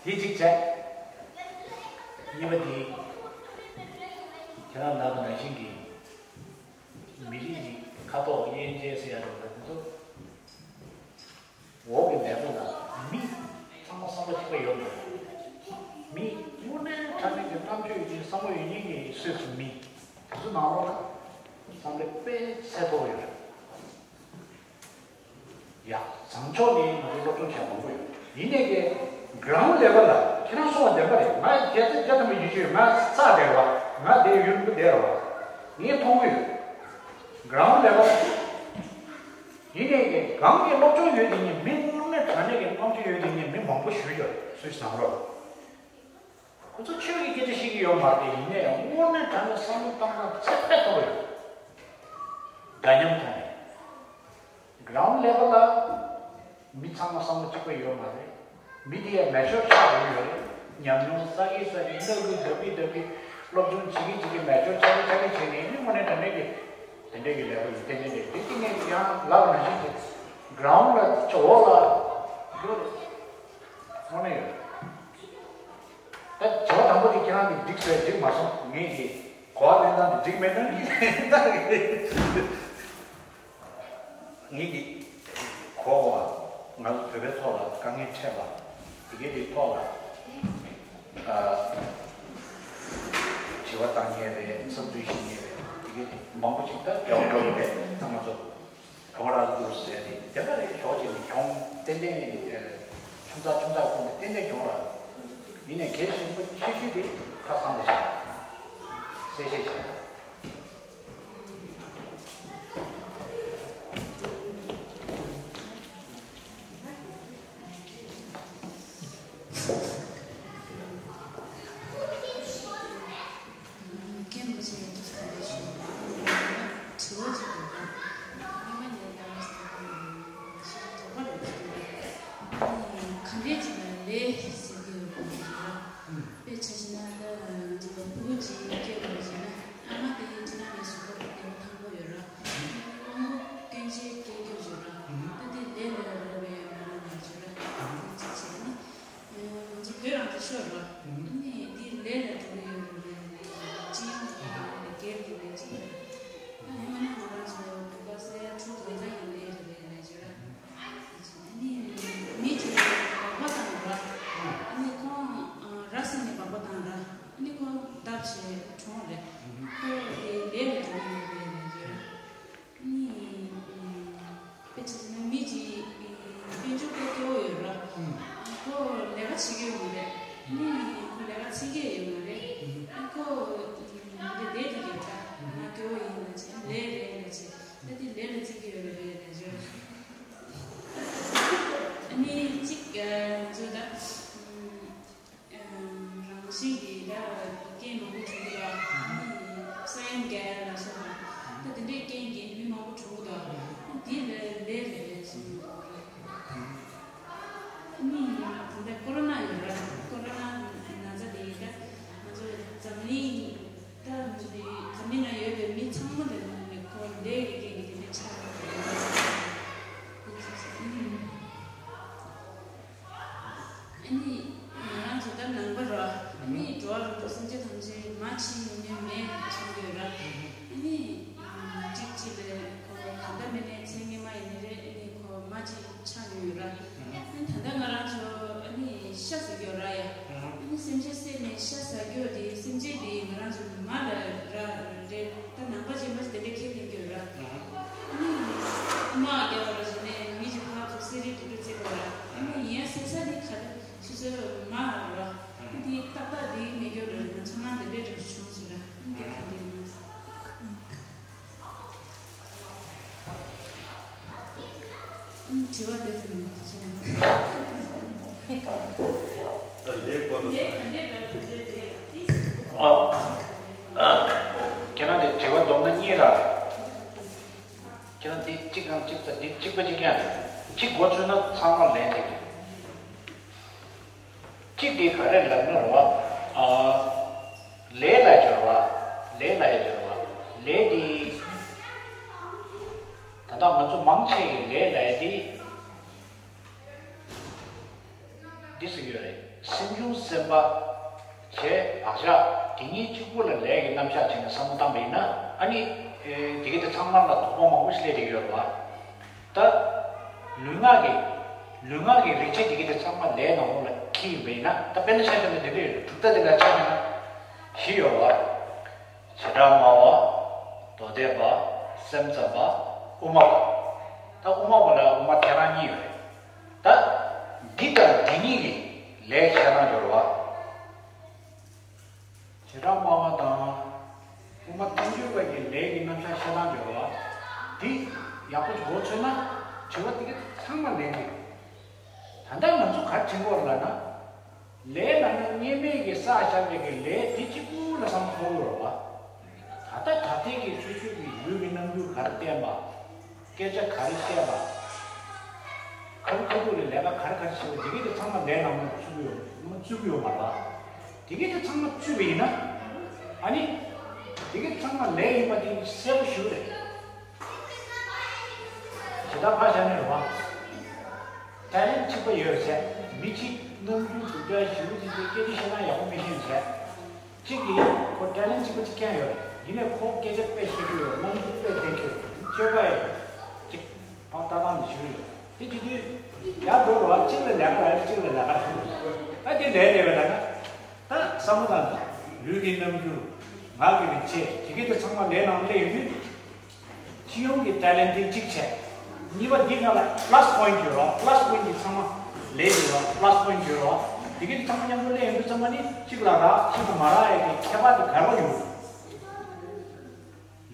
དེ་གཅིག་བྱས། གཉིས་པ་དེ་ཁྱེད་རང་ལབ་པ་ནང་བཞིན་གྱི་མི་རིགས་ཀྱི་ཁ་དོག་དབྱེ་འབྱེད་ཟེར་ཡ་འདྲ་བ་དེ་ཚོ། འོག་གི་ལས་ཀ་ལ་མི་ཚང་མ་བསམ་བློ་གཅིག་པ་ཡོད་མ་རེད། མི་དངོས་གནས་དྲང་གནས་ཀྱི་རྣམ་དཔྱོད་ཡོད་མཁན་བསམ་བློ་ཡོད་མཁན་གྱི་སུད་སི་མི་དེ་ཚོ་ནང་ལོགས་ལ་བསམ་བློ་དཔེ་ཚད་མཐོ་པོ་ཡོད་རེད། ཡ། བཟང་ཕྱོགས་ནས་ང་ཚོ་སློབ་སྦྱོང་བྱས་མང་པོ་ཡོད། ཡིན་ནའི་གི་གྷི་རའུན་ཌི་ལེ་ཝལ་ལ་ཁྱེད་རང་གསུངས་པ་བདེན་པ་རེད། ང་བརྒྱ་ཆ་བརྒྱ་ཐམ་པ་ཡིད་ཆེས་ཡོད། ང་ས་བསྡད་རེད་བ། ང་བསྡད་ཡུལ་བུ་བསྡད་རེད་བ། ངས་མཐོང་གི་ཡོད། གྷི་རའུན་ཌི་ལེ་ཝལ་ལ། ཡིན་ནའི་གི་གང་གི་སློབ་སྦྱོང་ཡོད་དེ་ཉིད་མི་དངོས་གནས་དྲང་གནས་ཀྱི་རྣམ་དཔྱོད་ཡོད་དེ་ཉིད་མི་མང་པོ་ཞུ་ཡོད་སུད་སི་ནང་ལོགས། ཁོ་ཚོ་ཆོས་ཀྱི་སྐད་ཆ་བཤད་ཀྱི་ཡོད་མ་རེད། ཡིན་ནའི་དངོས་གནས་དྲང་གནས་བསམ་བློ་བཏང་སྟངས་ཚད་དཔེ་མཐོ་པོ་ཡོད། འདྲ་མཉམ་ཐོག་ནས། གྷི་རའུན་ཌི་ལེ་ཝལ་ལ་མི་ཚང་མ་བསམ་བློ་གཅིག་པ་ཡོད་མ་རེད། མི་དེ་ཡང་མེ་ཤོར་ཆགས་འགྲོ་གི་ཡོད་རེད། ཉམས་མྱོང་བསགས་ཀྱི་བསགས་ཀྱི་སྣ་ཁུག་རྒྱག་གི་རྒྱག་གི་སློབ་སྦྱོང་བྱེད་ཀྱི་བྱེད་ཀྱི་མེ་ཤོར་ཆགས་ཀྱི་ཆགས་ཀྱི་བྱས་ནས་ནི་དངོས་གནས་དྲང་གནས་ཀྱི་དེ་འདྲས་ཀྱི་ལས་ཀ་ཡོད། དེ་འདྲས་རེད། དེ་དེ་ངས་ཡང་ལབ་ནང་བཞིན་གྱི་གྷི་རའུན་ཌི་ལ་ཆ་འོག་ལ་ཡོད་རེད། དངོས་གནས་ཡོད་རེད། ད་བྱ་བ་དང་པོ་དེ་ཁྱེད་རང་གིས་འགྲིག་ཟེར་འགྲིག་མ་སོང་། ངེད་ཀྱིས་གོ་བ་ལེན་སྟངས་དེ་འགྲིག་མེད་ན་ངེད་ཀྱིས་གོ་བ། ང་ཚོ་བོད་པའི་ཐོག་ལ་དཀའ་ངལ་འཕྲད་པ་དེ་གའི་དེའི་ཐོག་ལ་ཨ་དྲི་བ་བཏང་མཁན་རེད། འཚམས་འདྲི་ཞུ་མཁན་རེད། དེ་གའི་དེ་མང་པོ་ཅིག་ད་རྒྱ་བོད་འགྲོ་གི་རེད། ད་ང་ཚོ་ཨ་མ་ར་ལུ་ཟེར་ཏེ་དེ་ག་རེ་ཞོག་ཅིག་ནས་གྱོང་ཏན་ཏན་ཨ་ཆུང་ཙག་ཆུང་ཙག་ཁོང་གིས་ཏན་ཏན་གྱོང་རག་ཡིན་ནས་གལ་ཆེན་པོ་ཆེ་ཤོས་དེ་ཁ་སང་དེ་ཞིག་གསལ་བཤད་བྱས། དཔེ་ཆ་བཞག་ན་ད་ང་ཚོ་ཕྲུ་གུ་གཅིག་སྐྱེས་པ་ཡིན་ན་ཨ་མ་དེ་སྤྱིར་བཏང་ནས་གཟུགས་པོ་དེ་ཐང་པོ་ཡོད་ར། དབང་པོ་སྐྱོན་ཅན་སྐྱེ་རྒྱུ་ཡོད་ར། ད་དེ་ལས་ལས་རོགས་པའི་ཡོད་མ་རེད་ལས་ཡོད་ར། དེ་གཅིག་བྱས་ནི་ང་ཚོ་བོད་རང་ཚོ་ཤོར་ར། ནི་དེ་ལས་ལས་འགྲོ་གི་ཡོད་རེད་པས་སྤྱི་ཡོངས་ཀྱི་ལས་སྒེར་གྱི་ལས་གཅིག་རེད། ད་ཡང་ན་ང་རང་ཚོ་བོད་པ་ས་ཡ་དྲུག་ལྷག་ཙམ་ཡང་ལས་རེད་པས་ལས་ཡོད་ར། ཨ་ནི་མི་གཅིག་སྦག་སྦག་བཏང་ར། ཨ་ནི་ཁོང་ར་བསྲིངས་ནས་སྦག་སྦག་བཏང་ར། ཨ་ནི་ཁོང་བརྡབས་བྱས་གྲོངས་རེད། ཁོ་དེ་ལས་ལས་འགྲོ་གི་ཡོད་པས་ལས་ཡོད་ར། ཨ་ནི་དཔེ་ཆ་བཞག་ན་མི་གཅིག་དཔལ་འབྱོར་ཁོ་སྐྱོ་བོ་ཡོད་ར། ཁོ་ལས་ཀ་བྱེད་ཀྱི་ཡོད་མ་རེད། ཨ་ནི་ཁོ་ལས་ཀ་བྱེད་ཀྱི་ཡོད་མ་རེད། ཨ་ཁོ་འདི་བསྡད་ཀྱི་ཡོད་ར། ང་སྐྱོ་བོ་ཡིན་ལ་བྱས་ལས་རེད་ལ་བྱས། ད་དེ་ལས་ལ་བརྩི་གི་ཡོད་རེད་པས་ལས་ཡོད། ཨ་ནི་གཅིག་ང་ཚོ་ད་རང་བཞིན་གྱིས་ད་རྐྱེན་མང་པོ་བྱུང་གི་འདུག་ཨ་ནི་ས་ཡོམ་རྒྱག་ཡ་ལ་སོགས་པ་ད་དེ་འདྲའི་རྐྱེན་གྱིས་མི་མང་པོ་བྱུང་གི་འདུག་ཨ་ནི་དེ་ལས་ལས་རེད་ལས་སོང་གི་འདུག་ཨ་ནི་ད་ལྟ་ཀོ་རོ་ན་ཡོད་ར། ཀོ་རོ་ན་ན་ཚ་དེ་ད་ང་ཚོ་འཛམ་གླིང་ད་ང་ཚོ་འཛམ་གླིང་ན་ཡོད་པའི་མི་ཚང་མ་ལ་ནང་ནས་ཁོ་ལས་ཀྱི་རྐྱེན་གྱིས་དེ་འདྲ་ཆགས་ཡོད་རེད། ཨ་ནི་ང་རང་ཚོ་ད་ནང་པ་ར། ཨ་ནི་འགྲོ་བ་རིགས་དྲུག་སེམས་ཅན་ཐམས་ཅད་མ་འཆི་མེད་མེད་བྱུང་ཡོད་ར། ཨ་ནི་གཅིག་གཅིག་ལ་ཁོ་གང་ལྟར་མིན་ནའི་ཚེ་སྔོན་མ་ཡིན་ནི་རེད། ཨ་ནི་ཁོ་མ་གཅིག་ཆགས་ཡོད་ར། ཨ་ནི་ད་ལྟ་ང་རང་ཚོ་ཨ་ནི་ཤ་ཟ་རྒྱུ་ར་ཡ། ཨ་ནི་སེམས་ཅན་བསད་ནས་ཤ་ཟ་རྒྱུ་དེ་སེམས་ཅན་དེ་ང་རང་ཚོ་མ་ལ་ར་རེད། ད་ནང་པ་ཅན་པ་དེ་འདྲ་ཁས་ལེན་རྒྱུ་ར། ཨ་ནི་དམག་རྒྱག་པ་ར་བྱས་ནས་མི་གཅིག་ཕར་ཚུར་གསེར་རི་དུག་སྦྲུལ་བརྩེགས་པ་ར། ཨ་ནི་ཡིན་ཡང་ཟེར་ས་ནི་ག་རེ་ཆུ་ཚོད་མ་ར། ཨ་ནི་ཏག་ཏག་དེ་མེད་རྒྱུ་ར། ང་ཚོ་ནང་དེ་འདྲ་འདྲ་བྱུང་སོང་ར། ཨ་ནི་དེ་ག་འདྲ་ཡིན་ན། ཨ་ནི་དྲི་བ་དེ་ཚོ་ནི་ཁྱེད་རང་ལས་གོ་ལ་ཨ། ཁྱེད་རང་དེ་དྲི་བ་བསྡོམས་ན་གཉིས་ར། ཁྱེད་རང་དེ་གཅིག་དང་གཅིག་དང་དེ་གཅིག་པ་གཅིག་རྐྱང་རེད། གཅིག་འགོ་ཚུགས་ན་ཚང་མ་ལན་འདེབས་ཀྱི་རེད། གཅིག་དེ་ག་རེ་ལབ་ན་རེད་བ། ཨ། ལས་ལ་སྦྱོར་བ། ལས་ལ་ཡ་སྦྱོར་བ། ལས་དེ། ད་ལྟ་ང་ཚོ་མང་ཆེ་གི་ལས་ལ་ཡ་དེ། འདི་ཟེར་གྱི་ཡོད་རེད། སེམས་བྱུང་སེམས་པ། བྱས་བག་ཆགས་དེ་གཉིས་གཅིག་པུ་ལ་ལས་ཀྱི་རྣམ་གཞག་བྱས་ནས་བསམ་བློ་བཏང་པ་ཡིན་ན། ཨ་ནི་དེ་གི་དེ་ཚང་མ་ལ་དོགས་པ་མང་པོ་ཞིག་སླེབས་བསྡད་ཀྱི་ཡོད་རེད་བ། ད་ལུས་ངག་གི་ལུས་ངག་གི་རིག་བྱེད་དེ་གི་དེ་ཚང་མ་ལས་ནང་ལོགས་ལ་འཁྱེར་ཡིན་པ་ཡིན་ན། ད་དཔེར་ན་ཆ་བཞག་ན་དེ་འདྲ་ཡོད་རེད། གྲུབ་མཐའ་དེ་ལ་ཆ་བཞག་ན་བཞི་ཡོད་རེད་བ། བྱེ་བྲག་སྨྲ་བ། མདོ་སྡེ་པ། སེམས་ཙམ་པ། དབུ་མ་པ། ད་དབུ་མ་པ་ལ་དབུ་མ་ཐལ་རང་གཉིས་ཡོད་རེད། ད་འདི་དང་འདི་གཉིས་ཀྱི་ལས་བཤད་སྟངས་སྦྱོར་བ། བྱེ་བྲག་སྨྲ་བ་དང་། དབུ་མ་ཐལ་འགྱུར་བ་གི་ལས་ཀྱི་རྣམ་གཞག་བཤད་སྟངས་སྦྱོར་བ། འདི་ཡག་པོ་ཞིག་མགོ་ཚོས་ན་དྲི་བ་འདི་ག་ཚང་མ་ལན་འདེབས། ད་ལྟ་ང་ཚོ་ག་རེ་དྲན་གྱི་ཡོད་རེད་ལབ་ན། ལས་ལབ་ན་སྔོན་མེད་ཀྱི་བསགས་བཞག་པའི་གི་ལས་དེ་གཅིག་པུ་ལ་བསམ་བློ་འཁོར་གྱི་ཡོད་རེད་བ། ད་ལྟ་ད་ལྟའི་གི་ཆོས་ཕྱོགས་ཀྱི་ཡུལ་གྱི་རྣམ་འགྱུར་ག་རེ་བསྟན་པ། སྐད་ཆ་ག་རེ་བཤད་པ། ཁ་ཐུག་ཁ་ཐུག་ལ་ལས་ཀ་ག་རེ་ག་རེ་བྱེད་པ་དེ་གའི་དེ་ཚང་མ་ལས་ནང་ལ་ཚུད་ཀྱི་ཡོད་མ་ཚུད་ཀྱི་ཡོད་མ་རེད་བ། དེ་གའི་དེ་ཚང་མ་ཚུད་པ་ཡིན་ན། ཨ་ནི། དེ་གའི་ཚང་མ་ལས་ཡིན་པ་དེ་གསལ་པོ་ཞེ་པོ་རེད། ཇི་ལྟར་ཕར་བཞག་ནས་རེད་བ། ཊེ་ལེན་ཊི་གཅིག་པ་ཡོད་ཟེར། མི་གཅིག་རྣམ་འགྱུར་སྡུག་ཅག་ཞེ་པོ་ཅིག་དེ་སྐད་ཆ་བཤད་སྟངས་ཡག་པོ་མི་ཤེས་ཟེར། གཅིག་གིས་ཁོ་ཊེ་ལེན་ཊི་གཅིག་པ་གཅིག་རྐྱང་ཡོད་རེད། ཡིན་ནའི་ཁོ་སྐད་ཆ་དཔེ་བཤད་ཀྱི་ཡོད། རྣམ་འགྱུར་དཔེ་བསྟན་གྱི་ཡོད། སྤྱོད་པ་ཡོད། གཅིག་ཕར་ལྟ་སྟངས་དེ་ཞུ་གི་ཡོད། དེ་བྱེད་དུས་ ཡར་འགྲོ་རོགས། གཅིག་ལ་ལས་ཀ་རག་གཅིག་ལ་ལས་ཀ་རག་ད་དེ་ལས་ལས་པ་ལས་ཀ་ད་བསམ་བློ་བཏང་། ལུས་ཀྱི་རྣམ་འགྱུར། ངག་གི་རིག་བྱེད། དེ་གས་དེ་ཚང་མ་ལས་ནང་སླེབས་ཡོང་དུས། སྤྱི་ཡོངས་ཀྱི་ཊེ་ལེན་ཊི་གཅིག་བྱས། གཉིས་པ་འདི་སྒང་ལ་པ་ལ་སི་པོ་ཡིན་ཊི་ཡོད་རོགས། པ་ལ་སི་པོ་ཡིན་ཊི་འདི་ཚང་མ་ལས་ཡོད་རོགས། པ་ལ་སི་པོ་ཡིན་ཊི་ཡོད་རོགས། དེ་གས་དེ་ཚང་མ་མཉམ་དུ་སླེབས་ཡོང་དུས་ཚང་མ་ནི་གཅིག་ལ་རག་གཅིག་ལ་མ་རག་ཡས་ཀྱི་ཁྱད་པར་དེ་ག་རེ་ཡོད།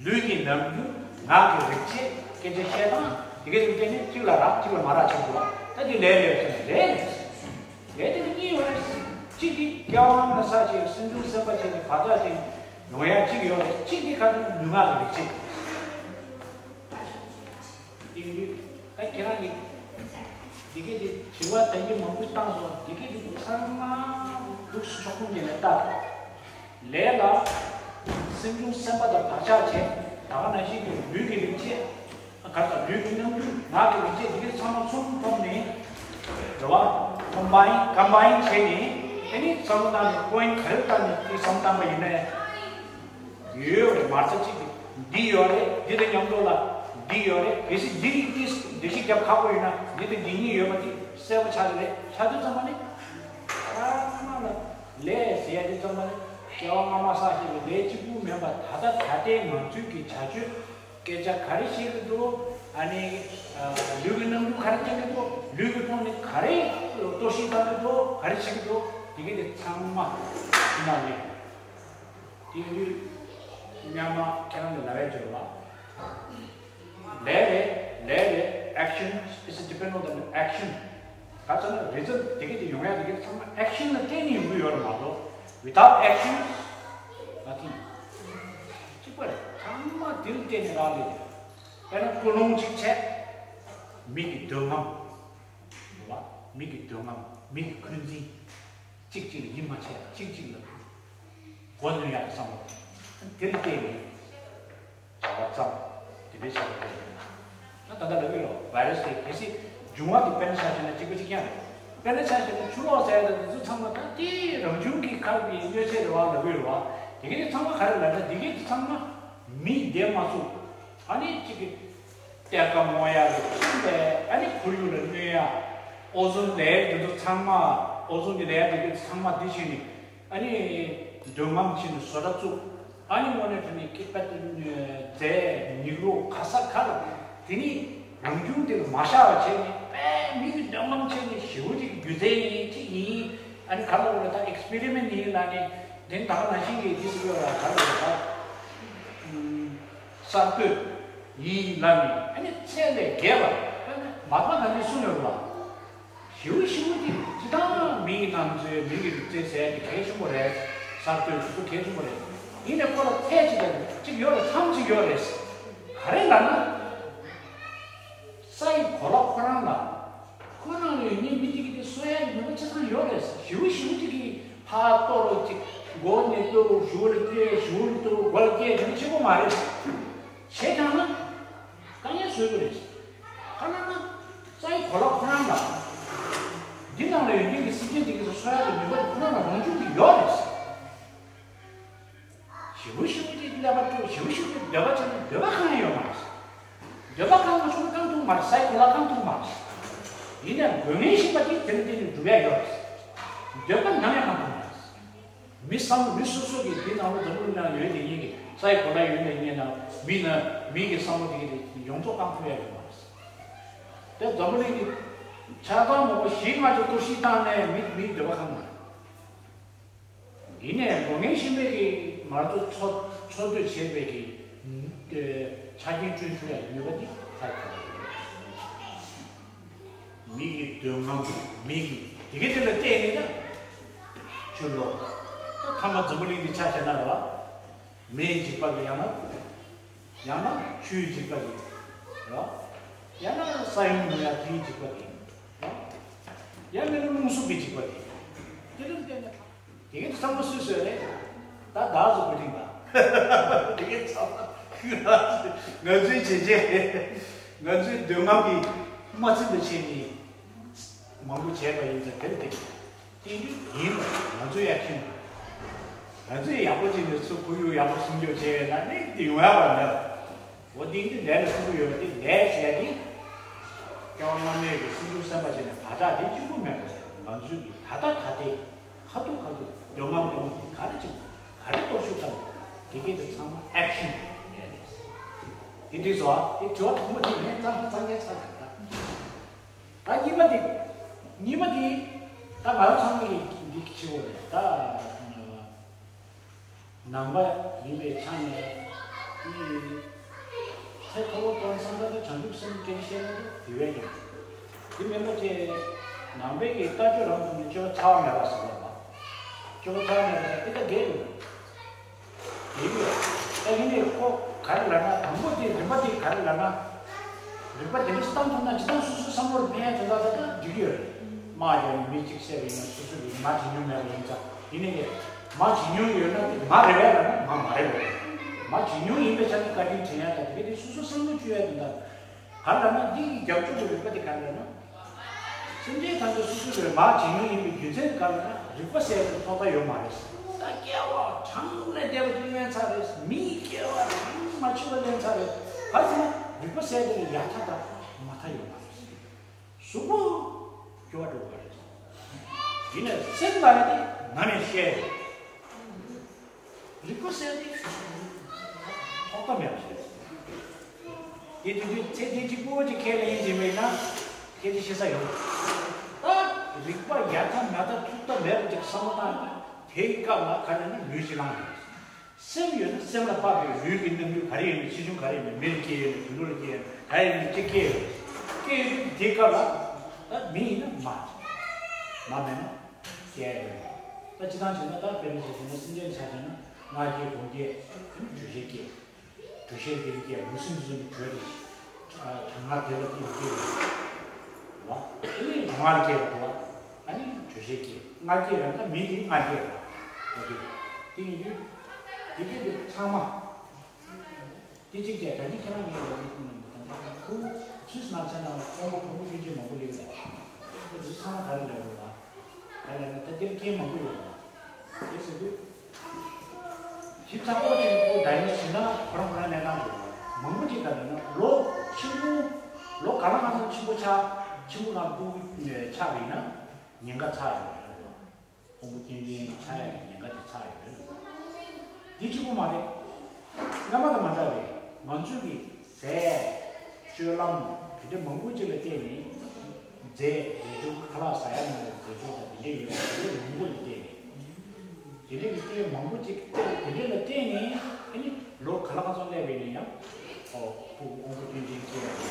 ལུས་ཀྱི་རྣམ་འགྱུར། ངག་གི་རིག་བྱེད། སྐད་ཆ་བཤད་སྟངས་དེ་གས་དེ་ཚང་མ་ནི་གཅིག་ལ་རག་གཅིག་ལ་མ་རག་བྱེད་དགོས། ད་དེ་ལས་ལས་ཟེར་ན་ལས་ལས། ལས་དེ་གཉིས་ཡོད་རེད། གཅིག་དེ་སྐྱེ་བ་སྔ་མ་ནས་བསགས་བྱས་སེམས་བྱུང་སེམས་པ་བྱས་ནས་བག་ཆགས་བྱས་ནས་ཡོང་ཡ་གཅིག་ཡོད་རེད། གཅིག་དེ་ག་དུས་ལུས་ངག་གི་རིག་བྱེད། དེ་ཡིན་དུས་ད་ཁྱེད་རང་གིས་འདི་གས་དེ་དྲི་བ་ད་གིན་མང་པོ་བཏང་སོང་། འདི་གས་དེ་ཚང་མ་ལུགས་སུ་ཕྱོགས་གཏོང་བྱས་ནས་ལྟ། ལས་ལ་སེམས་བྱུང་སེམས་པ་དང་བག་ཆགས་བྱས། ད་ག་ནང་བཞིན་གྱི་ལུས་ཀྱི་རིག་བྱེད། ག་ས་ལུས་ཀྱི་རྣམ་འགྱུར། ངག་གི་རིག་བྱེད། འདི་གས་ཚང་མ་ཚོགས་ཐོབ་ནས་རེད་བ། ཀོམ་བྷ་ཡིན་ཀོམ་བྷ་ཡིན་བྱས་ནས་ཨ་ནི་བསམ་བློ་བཏང་ནས་པོ་ཡིན་ཊི་ག་རེ་བཏང་ནས་དེ་བསམ་བློ་བཏང་པ་ཡིན་ན་ཡོད་རེད། མ་རྩ་གཅིག་གི་འདི་ཡོད་རེད། འདི་དང་མཉམ་དུ་ལ་འདི་ཡོད་རེད། གལ་སྲིད་འདི་ཡིན་ཏེ་འདི་ཞིག་རྒྱབ་ཁག་པོ་ཡོད་ན་འདི་དང་འདི་གཉིས་ཡོད་པ་དེ་གསལ་པོ་ཆགས་ཀྱི་རེད། ཆགས་དུས་ཚང་མ་ནི་ཨ་མ་ལ་ལས་ཟེར་ཡ་དེ་ཚང་མ་ནི་སྐྱེ་བ་སྔ་མ་བསགས་བཞིན་པའི་ལས་གཅིག་པུ་མིན་པ། ད་ལྟ་ད་ལྟའི་ང་ཚོའི་གི་བྱ་སྤྱོད། སྐད་ཆ་ག་རེ་བཤད་ཀྱི་འདུག་ཨ་ནི་ལུས་ཀྱི་རྣམ་འགྱུར་ག་རེ་སྟོན་གྱི་འདུག་ལུས་ཀྱི་ཐོག་ནས་ག་རེ་གཏོར་བཤིག་བཏང་གི་འདུག་ག་རེ་བྱེད་ཀྱི་འདུག་དེ་གས་དེ་ཚང་མ་ཕྱི་ནང་ལས། དེ་ཡིན་དུས་སྔོན་མ་ཁྱེད་རང་གི་ལབ་ཡ་བརྗོད་པ། ལས་རེད། ལས་རེད། action is depend on the action. ག་ཚོད་ན་རི་ཛལ་ཊི་དེ་གས་དེ་ཡོང་ཡ་དེ་གས་ཚང་མ་ཨེག་ཤན་ལ་བརྟེན་ནས་ཡོང་གི་ཡོད་རེད་མ་གཏོགས། without action, nothing. གཅིག་པ་རེད། ཚང་མ་དེ་ལ་བརྟེན་ནས་རག་ལས་རེད། དཔེར་ན་ཀུན་སློང་གཅིག་བྱས། མི་གི་འདོད་རྔམ། རེད་བ། མི་གི་འདོད་རྔམ། མི་གི་འཁོན་འཛིན། གཅིག་གཅིག་ལ་ཡིད་མ་ཆེས། གཅིག་གཅིག་ལ་མགོ་གནོན་ཡག་གི་བསམ་བློ། དེ་ལ་བརྟེན་ནས་བྱ་བ་བརྩམས། དེ་འདྲའི་བྱ་བ་སྤེལ་ཡོད། ད་ད་ལྟ་ལབ་ཀྱི་ཡོད། བྷའི་ར་སི་དེ་གལ་སྲིད་འབྱུང་བ་དེ་དཔེར་ན་ཆ་བཞག་ན་གཅིག་པ་གཅིག་རྐྱང་རེད། དཔེར་ན་ཆ་བཞག་ན་ཆུ་ལོག་ཟེར་ཡ་དེ་ཚོ་ཚང་མ་ད་དེ་རང་བྱུང་གི་ཁམས་ཀྱི་གནོད་བྱེད་རེད་བ་ལབ་ཀྱི་ཡོད་རེད་བ། དེ་གས་དེ་ཚང་མ་ག་རེ་ལབ་ན་དེ་གས་དེ་ཚང་མ་མི་བདེ་མ་བཟོ། ཨ་ནི་གཅིག་གི་གཏེར་ཁ་སྔོག་ཡག་ལ་ཕྱིན་པས། ཨ་ནི་ཁོར་ཡུག་ལ་གནོད་ཡག་ཨོ་ཛོན་ལེ་ཡར་དེ་ཚོ་ཚང་མ། ཨོ་ཛོན་གྱི་ལེ་ཡར་དེ་ཚོ་ཚང་མ་དེ་བྱས་ནས་ཨ་ནི་འདོད་རྔམ་ཕྱིན་ནས་བཟོ་གྲྭ་བཙུགས། ཨ་ནི་དངོས་གནས་དྲང་གནས་ཀྱི་པད་རྫས་ཉིག་རོ་ག་ས་ག་ལ་དེ་ནི་རང་བྱུང་དེ་ལ་མ་ཤར་བ་བྱས་ནས་པད་མི་གི་འདོད་རྔམ་བྱས་ནས་ཞེ་པོ་ཅིག་སྒྱུ་རྩལ་ཡིན་ཅིག་ཡིན། ཨ་ནི་ག་ལ་འོ་ན་ད་ཨེག་སི་པེ་རི་མེན་ཊི་ཡིན་ལབ་ནས་དེ་ནི་ད་ག་ནང་བཞིན་གྱི་དེ་ཚོ་ཡོད་ལ་ག་ལ་འོ་ད། གསར་གཏོད་ཡིན་ལབ་ནས་ཨ་ནི་ཚད་ལས་བརྒལ་བ། དཔེར་ན་མ་ཧཱ་མ་གཱན་དྷིས་གསུངས་ཡོད་རེད་བ། ཞེ་པོ་ཞེ་པོ་དེ་སྤྱིར་བཏང་མི་ཡི་རྣམ་དཔྱོད། མི་གི་རིག་རྩལ་ཟེར་ཡ་དེ་གལ་ཆེན་པོ་རེད། གསར་གཏོད་དེ་ཚོ་གལ་ཆེན་པོ་རེད། ཡིན་ནའི་ཁོ་ལ་ཚད་ཅིག་དང་ཅིག་ཡོད་རེད། མཚམས་ཅིག་ཡོད་རེད། ག་རེ་ལབ་ན། ས་ཡི་གོ་ལ་ཁོ་རང་ལ། ཁོ་རང་ལ་ཡོད་མཁན་མི་དེ་གི་དེ་གསོ་ཡ་གི་ནུས་པ་ཆ་ཚང་ཡོད་རེད། ཞེ་པོ་ཞེ་པོ་ཅིག་གིས་ཕར་གཏོར་རོགས་ཅིག་མགོ་ནས་གཏོར་རོགས། གཞུག་ལ་སྐྱེལ། གཞུག་ལ་གཏོར་རོགས། མགོ་ལ་སྐྱེལ། དེ་འདྲ་བྱེད་དགོས་མ་རེད། བྱས་ཀྱང་ན་དཀའ་ངལ་བཟོ་གི་རེད། ག་ལ་ན་ས་ཡི་གོ་ལ་ཁོ་རང་ལ། འདི་ནང་ལ་ཡོད་མཁན་གྱི་སེམས་ཅན་དེ་གི་གསོ་ཡ་གི་ནུས་པ་དེ་ཁོ་རང་ལ་རང་བྱུང་གི་ཡོད་རེད། ཞེ་པོ་ཞེ་པོ་ཅིག་ཀླད་པ་དཀྲུག་ཞེ་པོ་ཞེ་པོ་ཅིག་འདོད་པ་ཆེ་ན་འདོད་པ་གང་ཡང་ཡོད་མ་རེད། འདོད་པ་གང་མ་བྱུང་ན་གང་ཐུབ་མ་རེད། ས་ཡི་གོ་ལ་གང་ཐུབ་མ་རེད། ཡིན་ནའང་དགོས་ངེས་ཤེས་པ་དེ་དེ་ནི་དེ་ནི་སྒྲུབ་ཡ་ཡོད་རེད། འདོད་པ་ནམ་ཡང་གང་ཐུབ་མ་རེད། མི་བསམ་མི་སོ་སོ་གི་དེ་ནང་ལ་འཛམ་བུ་གླིང་ནང་ཡོད་དེ་ཉིད་ཀྱི་ས་ཡི་གོ་ལ་ཡོད་དེ་ཉིད་ནང་མི་ན་མི་གི་བསམ་བློ་དེ་གི་དེ་ཡོངས་རྫོགས་གང་ཐུབ་ཡ་ཡོད་མ་རེད། དེ་འཛམ་བུ་གླིང་གི་ཆ་ཚང་མང་པོ་ཞིག་ང་ཚོ་གཏོར་བཤིག་བཏང་ནས་མི་མིའི་འདོད་པ་གང་མ་རེད། ཡིན་ནའི་དགོས་ངེས་ཤེས་པའི་གི་ང་ཚོ་འཚོ་འཚོ་སྡོད་བྱེད་པའི་གི་ཆ་རྐྱེན་བསྐྲུན་ཐུབ་ཡ་ནུས་པ་འདི་ཧ་གོ་གི་རེད། མི་གི་འདོད་རྔམ། མི་གི་དེ་གི་དེ་ལ་བལྟས་ནས་ད་ཆུ་ལོག་ད་ཐ་མ་འཛམ་བུ་གླིང་འདི་ཆ་བཞག་ན་རེད་བ། མེའི་འཇིགས་པ་གི་ཡང་ན་ཡང་ན་ཆུའི་འཇིགས་པ་གི་རེད་བ། ཡང་ན་ས་ཡོམ་ཡོང་ཡ་དེའི་འཇིགས་པ་གི་རེད་བ། ཡང་མིན་ན་རླུང་འཚུབ་ཀྱི་འཇིགས་པ་གི་དེ་ལ་བལྟས་ནས། དེ་གའི་ཚང་མ་སུས་བཟོས་རེད། ད་བདག་བཟོ་དགོས་རིགས་པ། དེ་གའི་ཚང་མ་ང་ཚོའི་བྱས་རྗེས་ང་ཚོའི་འདོད་རྔམ་གྱིས་མ་ཚིམ་པ་བྱས་ནས་མང་པོ་བྱས་པ་ཡིན་ཙང་དེར་བརྟེན་དེ་ཡིན་ལ་ང་ཚོ་ཡར་ཁྱིམ་ང་ཚོས་ཡག་པོ་བྱས་ནས་ཚུར་ཁོར་ཡུག་ཡག་པོ་སྲུང་སྐྱོབ་བྱས་ཡོད་ན་ནི་དེ་ཡོང་ཡག་པ་མེད། འོ་དེ་འདི་ལས་ལ་ཐུག་གི་ཡོད་པ་དེ་ལས་བྱས་ཏེ། སྐྱེ་བ་སྔ་མའི་གི་སེམས་བྱུང་སེམས་པ་བྱས་ནས་བར་ཐག་དེ་གཅིག་པུ་མེད་པ་རེད། ང་ཚོའི་གི་ད་ལྟ་ད་ལྟའི་ཁ་ཐུག་ཁ་ཐུག་སྡོད་ངང་སྡོད་ངང་ག་རེ་བྱེད་དགོས། ག་རེ་སྟོབས་ཤུགས་བཏང་དགོས། དེ་གས་དེ་ཚང་མ་ཨེག་ཤན་རེད། དེ་འདྲ་སོང་། དེ་དྲི་བ་དང་པོ་དེ་ངས་ཚང་མ་ཚང་མ་ཚར་ཚར་ད། ད་གཉིས་པ་དེ། གཉིས་པ་དེ། ད་ང་ཚོ་ཚང་མ་གི་འདི་ཆེ་བོ་རེད་ད། ནང་པ་ཡིན་པའི་ཆ་ནས། ཚེ་ཐོག་པོ་གཏོང་བསམ་པ་དང་བྱང་ཆུབ་སེམས་སྐྱེ་ཤེས་ན་དེ་བས་ཀྱང་། དེ་མིན་པ་ཅེ། ནང་པའི་གི་ལྟ་སྤྱོད་རང་དུ་ནི་སྤྱོད་པ་ཚ་བ་མེད་པ་ཟེར་བ། སྤྱོད་པ་ཚ་བ་མེད་པ་ཟེར་དེ་ལྟ་འགལ་ཡོད། ཡིན་ཡོད། ད་ཡིན་ནའི་ཁོ་ག་རེ་ལབ་ན། དང་པོ་དེ་རིམ་པ་དེ་ག་རེ་ལབ་ན། རིག་པ་དེ་འདྲ་ཞིག་བཏང་ཐུབ་ན་ཇི་ལྟར་སོ་སོའི་བསམ་བློར་ཕན་ཡ་དེ་ལ་ད་ལྟ་འགྲིག་ཡོད་རེད། དམག་རྒྱག་ནས་མི་གཅིག་བསད་པ་ཡིན་ན་སོ་སོ་ལ་མ་བྱེད་མྱོང་མེད་པ་ཡིན་ཙང་། ཡིན་ནའི་མ་བྱེད་མྱོང་ཡོད་ན་དེ་མ་རེད་པས་ལབ་ན་མ་མ་རེད་པས། མ་བྱེད་མྱོང་ཡིན་པའི་ཆ་ནས་བཀའ་དྲིན་དྲན་ཡ་ད་དེ་ག་དེ་སོ་སོ་བསམ་བློ་བཅོས་ཡ་དེ་འདྲ། ག་རེ་ལབ་ན་འདི་ཡི་རྒྱབ་ལྗོངས་ཀྱི་རིག་པ་དེ་ག་རེ་ལབ་ན། སེམས་ཅན་ཐམས་ཅད་སོ་སོ་ལས་མར་བྱེད་མྱོང་ཡིན་པའི་རྒྱུ་མཚན་དེ་ག་རེ་ལབ་ན། རིག་པ་གསལ་པོའི་ཐོག་མཐའ་ཡོད་མ་རེད། ད་སྐྱེ་བ་གྲངས་ལས་འདས་པ་ཅིག་ལེན་ཚར་རེད། མིའི་སྐྱེ་བ་རིང་མ་ཆུད་པ་ལེན་ཚར་རེད། ག་རེ་ཟེར་ན་རིག་པ་གསལ་པོ་ལས་ཡར་མཐའ་དང་མར་མཐའ་ཡོད་མ་རེད། གཟུགས་པོ་སྐྱོ་བ་འགྲོ་བ་རེད། ཡིན་ནའི་སེམས་ལ་ཡང་དེ་ནམ་ཡང་ཤེས་རེད། རིག་པ་གསལ་ཏེ་ཐོག་མཐའ་མེད་པ་ཞིག་རེད། དེ་དུས་དུས་ཚེ་འདི་གཅིག་པོ་གཅིག་ཁས་ལེན་ཡིན་ཟེར་བས་ན་སྐད་ཆ་བཤད་ས་ཡོད། ད་རིག་པ་ཡར་མཐའ་མར་མཐའ་ཐོག་མཐའ་མེད་པ་ཅིག་བསམ་བློ་བཏང་ན་དེའི་སྐབས་ལ་ག་རེ་ན་ལུས་ཅིག་ལངས་ཡོད། སེམས་ཡོད་ན་སེམས་ལ་དཔག་པའི་ལུས་ཀྱི་སྣང་ཡུལ་ག་རེ་ཡིན་ན། ཆེ་ཆུང་ག་རེ་ཡིན་ན། མི་ལ་སྐྱེས་ཡོད་ན། དུད་འགྲོ་ལ་སྐྱེས་ཡོད་ན། ག་རེ་ཡིན་ན་ཅིག་སྐྱེས་ཡོད། སྐྱེས་ཡོད་དུས་དེའི་སྐབས་ལ་ད་མི་ཡིན་ན་མ། མ་མེད་ན་སྐྱེ་ཡོད། ད་སྤྱིར་བཏང་བྱས་ན་ད་དཔེར་ན་ཆ་བཞག་ན་སེམས་ཅན་ཆ་བཞག་ན་ང་སྐྱེས་དགོང་སྐྱེས་དུས་ཆེན་སྐྱེས། དུས་ཆེན་དེ་སྐྱེས་མུ་སུམ་སུམ་གྱི་གྲོས་རེད། གྲང་ངར་དེ་ལ་སྐྱེས་སྐྱེས་རེད་བ། དེ་ནས་གྲང་ངར་སྐྱེས་པ་དང་ཨ་ནི་དུས་ཆེན་སྐྱེས། ང་སྐྱེས་ར་ད་མི་དེ་ང་སྐྱེས་ར། འོ་དེ་དེ་ཡིན་དུས་དེ་སྐྱེས་དེ་ཚང་མ། དེ་གཅིག་བྱས། ད་ནི་ཁྱེད་རང་ངའི་ལ་ཡི་ཁུངས་ནང་དུ་དང་ཁུ་ཚུས་ན་ཚན་ནང་ཁོང་པོ་ཁོང་པོ་སྐྱོན་ཅན་མང་པོ་ལེགས་ལ། ཁོ་ཚོ་ཚང་མ་ག་རེ་ལ་ཡོད་ལ། ག་ལ་ན་ད་དེར་རྐྱེན་མང་པོ་ཡོད་ལ། དེ་ཟེར་དུས། ཞིབ་ཚགས་པོ་ཅིག་པོ་ད་ཡིན་ཟེར་ན་ཁོ་རང་ཁོ་རང་གནས་སྟངས་ཡོད་ལ། མང་པོ་ཅིག་ག་ལ་ན་ལོ་ཆེན་པོ། ལོ་ག་ལ་ང་ཚོ་ཆེན་པོ་ཆགས། ཆེན་པོ་ང་ཕྲུ་གུ་ཆགས་པ་ཡིན་ན་ཉེན་ཁ་ཚ་ཡོད་རེད། ཁོང་པོ་སྐྱོན་ཅན་ཆགས་ཡག་གི་ཉེན་ཁ་དེ་ཚ་ཡོད་རེད། འདི་གཅིག་པུ་མ་རེད། སྔ་མ་དང་མ་འདྲ་བའི་ང་ཚོའི་གི་རྫས། སྤྱོད་ལམ་དེ་འདྲ་མང་པོ་ཅིག་ལ་བརྟེན་ནས། རྫས་རྫས་སྦྱོར་ཁ་ལག་ཟ་ཡ་མེད་པའི་རྫས་སྦྱོར་དང་དེ་འདྲ་ཡོད་པ་དེ་འདྲ་མང་པོ་ལ་བརྟེན་ནས། དེ་འདྲ་གི་རྟེན་མང་པོ་ཅིག་བརྟེན། དེ་འདྲ་ལ་བརྟེན་ནས་ཨ་ནི་ལོ་ག་ལ་ག་ཚོད་སླེབས་པ་ཡིན་ན་ཡང་། ཨོ་ཕྲུ་གུ་ཁོང་པོ་སྐྱོན་ཅན་སྐྱེ་ཡག་གི།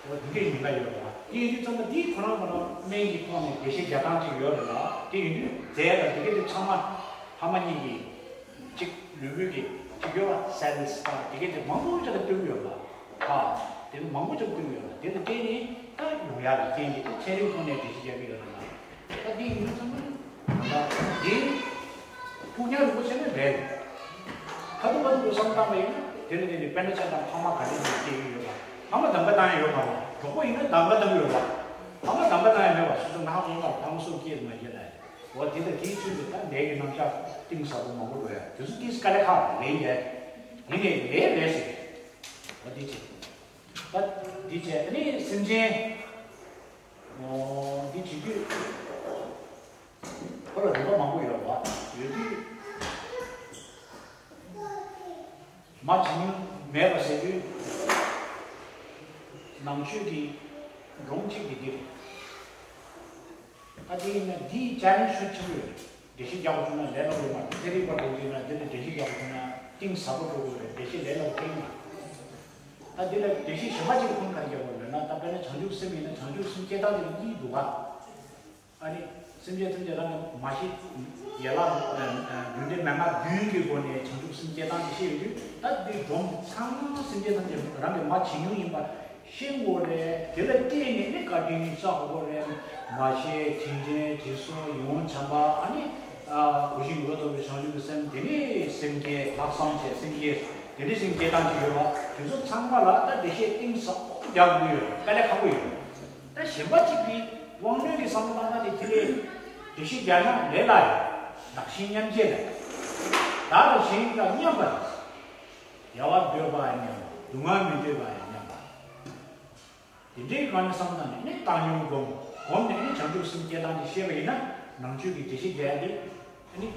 འོ་འདི་འདྲའི་ཉེན་ཁ་ཡོད་རེད་བ། དེ་ཡིན་དུས་ཙམ་པ་འདི་ཁོ་རང་ཁོ་རང་སྨན་གྱི་ཐོག་ནས་འགྲེལ་བཤད་རྒྱག་སྟངས་ཅིག་ཡོད་རེད་ལ། དེ་ཡིན་དུས་རྫས་དང་དེ་ག་དེ་ཚང་མ་ཕ་མ་གཉིས་ཀྱིས་གཅིག་ལུས་པོའི་གི་གཅིག་ཡོད་པ་སེལ་སི་དང་དེ་ག་དེ་མང་པོ་ཅིག་ལ་བསྟུན་ཡོད་པ། ཧ། དེ་ནི་མང་པོ་ཅིག་ལ་བསྟུན་ཡོད་པ། དེ་ལ་བརྟེན་ནས་ད་ཡོང་ཡག་གི་རྐྱེན་གྱིས་དེ་ཚན་རིག་ཐོག་ནས་འགྲེལ་བཤད་རྒྱག་གི་ཡོད་རེད་ལ། ད་འདི་ཡིན་ཙང་ད་འདི་ཕུགས་ཉར་རིང་པོ་བྱས་ན་རེད། ཁ་ཐུག་ཁ་ཐུག་ཏུ་བསམ་བཏང་བ་ཡིན་ན་དེ་ལ་དེ་ནི་དཔེར་ན་ཆ་བཞག་ན་ཕ་མ་ག་རེ་ནས་སྐྱེ་གི་ཡོད་པ། ཕ་མ་གདམ་ག་བཏང་ཡ་ཡོད་མ་རེད། གྲོགས་པོ་ཡིན་ན་གདམ་ག་བཏང་གི་ཡོད་པ། ཕ་མ་གདམ་ག་བཏང་ཡ་མེད་པ། སོ་སོ་ངག་ངོ་མ་ཕ་མ་སོགས་སྐྱེས་མ་སྐྱེས་ལ། འོ་དེ་དང་དེའི་ཚུལ་དུ་ད་ལས་ཀྱི་རྣམ་གཞག་གཏིང་ཟབ་པོ་མང་པོ་འགྲོ་ཡ། དེ་ཚོ་ཏིས་དཀའ་ལས་ཁག་ལེན་ཡ། ཡིན་ནའི་ལས་རེད་ཟེར། འོ་དེ་བྱས། ད་འདི་བྱས་ནི་སེམས་ཅན། འོ་འདི་བྱེད་དུས། ཁོ་ལ་རིགས་པ་མང་པོ་ཡོད་པ་ཡོད་དུས། མ་བྱིན་མེད་པ་ཟེར་དུས། ནང་ཆོས་ཀྱི་སྒྲོམ་གཅིག་གི་འདི་རེད། ད་དེ་ཡིན་ན་འདིའི་ཅ་ལན་ཤུགས་ཆེན་པོ་ཡོད་རེད། འགྲེལ་བཤད་རྒྱག་པ་བྱུང་ན་ལས་སླ་པོ་ཡོད་མ་རེད། ཚན་རིག་པ་འགྲོ་གི་ཡིན་ན་འདི་ལ་འགྲེལ་བཤད་རྒྱག་པ་བྱུང་ན་གཏིང་ཟབ་པོ་འགྲོ་དགོས་རེད། འགྲེལ་བཤད་ལས་སླ་པོ་གཏིང་མ། ད་འདི་ལ་འགྲེལ་བཤད་གཞན་པ་ཅིག་ཁོང་ག་རེ་རྒྱག་དགོས་རེད་ན། ད་དཔེར་ན་བྱང་ཆུབ་སེམས་ཡིན་ན་བྱང་ཆུབ་སེམས་སྐྱེ་སྟངས་དེ་ལ་གཉིས་འདུག་ག་ཨ་ནི་སེམས་ཅན་ཐམས་ཅད་རང་གི་མ་ཤེས་ཡན་ལག་རྒྱུ་འབྲས་མན་ངག་བདུན་གྱི་སྒོ་ནས་བྱང་ཆུབ་སེམས་སྐྱེ་སྟངས་དེ་ཤེས་ཡོད་དུས། ད་འདི་སྒྲོམ་འདི་ཚང་མ་སེམས་ཅན་ཐམས་ཅད་རང་གི་མ་བྱིན་མྱོང་ཡིན་པ་ཤེས་དགོས་རེད། དེ་ལ་བརྟེན་ནས་ནི་བཀའ་དྲིན་ནི་བསགས་དགོས་རེད། མ་ཤེས་དྲིན་ཅན་དྲིན་གསོ་ཡིད་འོང་བྱམས་པ། ཨ་ནི་གུས་ཤིང་འོས་ཐོབ་པའི་བྱང་ཆུབ་ཀྱི་སེམས། དེ་ནི་སེམས་བསྐྱེད་ལྷག་བསམ་བྱས་སེམས་བསྐྱེད། དེ་འདྲའི་སེམས་བསྐྱེད་སྟངས་ཅིག་ཡོད་པ་དེ་ཚོ་ཚང་མ་ལ་ད་འགྲེལ་བཤད་གཏིང་ཟབ་པོ་རྒྱག་དགོས་ཡོད་རེད། དཀའ་ལས་ཁག་པོ་ཡོད་རེད། ད་གཞན་པ་གཅིག་གིས་དབང་རྣོན་གྱི་བསམ་བློ་བཏང་ན་དེ་དེ་ལས་འགྲེལ་བཤད་རྒྱག་ན་ལས་སླ་ཡོད། བདག་གཞན་མཉམ་བརྗེ་ལས། བདག་དང་གཞན་དང་མཉམ་པ་རེད། དགེ་བ་འདོད་པ་ཡང་མཉམ་པ། སྡུག་བསྔལ་མི་འདོད་པ་ཡང་མཉམ་པ། དེ་འདྲའི་སྒང་ནས་བསམ་བློ་བཏང་ནས་ནི་བཏང་སྙོམས་སྒོམ། སྒོམ་ནས་ནི་བྱང་ཆུབ་སེམས་སྐྱེ་སྟངས་དེ་ཤེས་པ་ཡིན་ན། ནང་ཆོས་ཀྱི་འགྲེལ་བཤད་རྒྱག་ཡ་དེ་ནི།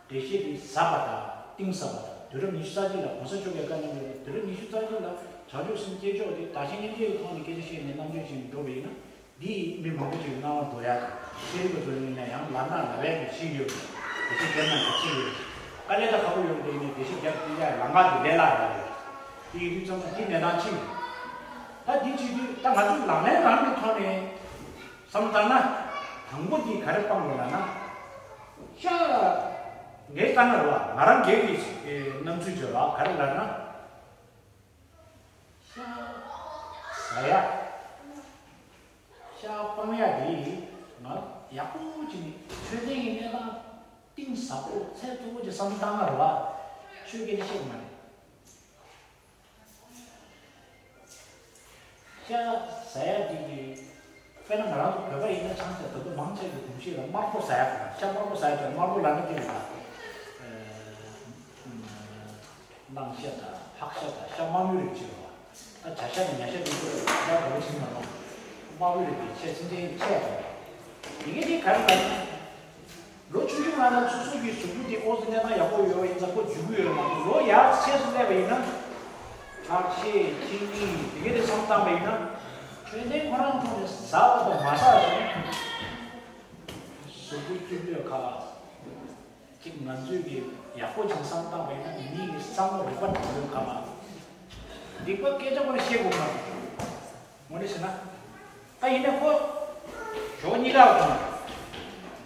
འགྲེལ་བཤད་དེ་ཟབ་པ་དང་གཏིང་ཟབ་པ་དང་། དུས་རབས་ཉི་ཤུ་རྩ་གཅིག་ལ་གོང་ས་མཆོག་གིས་བཀའ་གནང་ཡོད་པའི། དུས་རབས་ཉི་ཤུ་རྩ་གཅིག་ལ་བྱང་ཆུབ་སེམས་སྐྱེ་ཕྱོགས་དེ་དག་ཞིང་མཉམ་བརྗེའི་ཐོག་ནས་སྐད་ཆ་བཤད་ནས་རྣམ་དཔྱོད་ཅན་འགྲོ་བ་ཡིན་ན། འདི་ཡིས་མི་མང་པོ་ཅིག་སྣང་བ་འགྲོ་ཡ་དང་། ཤེས་རིག་པ་ཚོ་ཡིན་ན་ཡང་ལབ་ན་ལབ་ཡ་གི་ཤེས་ཡོད། དེ་ཚོ་དེབ་ནང་གི་ཤེས་ཡོད། དཀའ་ལས་ད་ཁག་པོ་ཡོད་པ་དེ་ཡིན་ནའི་དེ་ཤེས་རྒྱབ་ཀྱི་ཡ་ལམ་ཁ་དེ་ལས་སླ་ཡ་ཡོད། དེ་ཡིན་དུས་ཙམ་ན་དེ་གནས་སྟངས་གཅིག་རེད། ད་འདི་བྱེད་དུས་ད་ང་ཚོས་ལག་ལེན་རང་གི་ཐོག་ནས་བསམ་བློ་བཏང་ན། དང་པོ་འདི་ག་རེ་སྤང་དགོས་ལབ་ན། ཤ། ངས་བལྟས་ན་རེད་བ། ང་རང་སྒེར་གྱི་རྣམ་ཚུལ་བརྗོད་པ་ག་རེ་ལབ་ན། ཤ་ཟ་ཡ། ཤ་སྤང་ཡ་དེ་ང་ཡག་པོ་བྱས་ནས་འཕྲོད་བསྟེན་གྱི་གནས་སྟངས་གཏིང་ཟབ་པོ་ཚད་མཐོ་པོ་ཅིག་བསམ་བློ་བཏང་ན་རེད་བ། ཆོས་སྐད་ཆ་བཤད་གི་མ་རེད། ཤ་ཟ་ཡ་འདི་གི། དཔེར་ན་ང་རང་ཚོ་བོད་པ་ཡིན་ན་ཆང་ས་ད་དུང་མང་ཆེ་གི་གོམས་གཤིས་ལ་དམར་པོ་ཟ་ཡ་དང་། ཤ་དམར་པོ་ཟ་ཡ་དང་། དམར་པོ་ལབ་ན་དེ་ལ། གླང་ཤ་དང་ཕག་ཤ་དང་ཤ་དམར་མོའི་རིགས་ཅིག་རེད་བ། ད་བྱ་ཤ་དང་ཉ་ཤ་དེ་ཚོ་ཡ་ག་བོ་ཕྱིན་མ་རུང་། དམར་པོའི་རིགས་དེ་ཆེ་ཆེ་ཆེ་ཆེ་རེད། དེ་གི་དེ་ག་རེ་ལབ་ན། ལོ་ཆུང་ཆུང་ང་ལ་སོ་སོ་གི་གཟུགས་པོ་དེ་ཨོ་ཙི་གནས་སྟངས་ཡག་པོ་ཡོད་པ་ཡིན་ཙང་ཁོ་འཇུ་གི་ཡོད་མ་གཏོགས། ལོ་ཡར་ཆེ་སུ་སླེབས་པ་ཡིན་ན། ཁྲག་ཤེད། ཁྱི་གཉིད། དེ་གའི་དེ་བསམ་བཏང་པ་ཡིན་ན། འཕྲོད་བསྟེན་ཁོ་རང་ཐོག་ནས་ཟ་བ་དང་མ་ཟ་བ་ཟེར་ན། གཟུགས་པོ་སྐྱིད་པོའི་ཁ། གཅིག་ང་ཚོས་ཀྱི་ཡག་པོ་ཅིག་བསམ་བཏང་པ་ཡིན་ན། མི་གི་བསམ་བློ་རིག་པ་འགྲོ་བའི་ཁ་མ། སྡིག་པ་སྐད་ཆ་ཁོ་ན་བཤད་དགོས་མ་རེད། དངོས་གནས་བྱས་ན། ད་ཡིན་ན་ཁོ་ཕྱོགས་གཉིས་ཀ་ལ་ཐོག་ནས།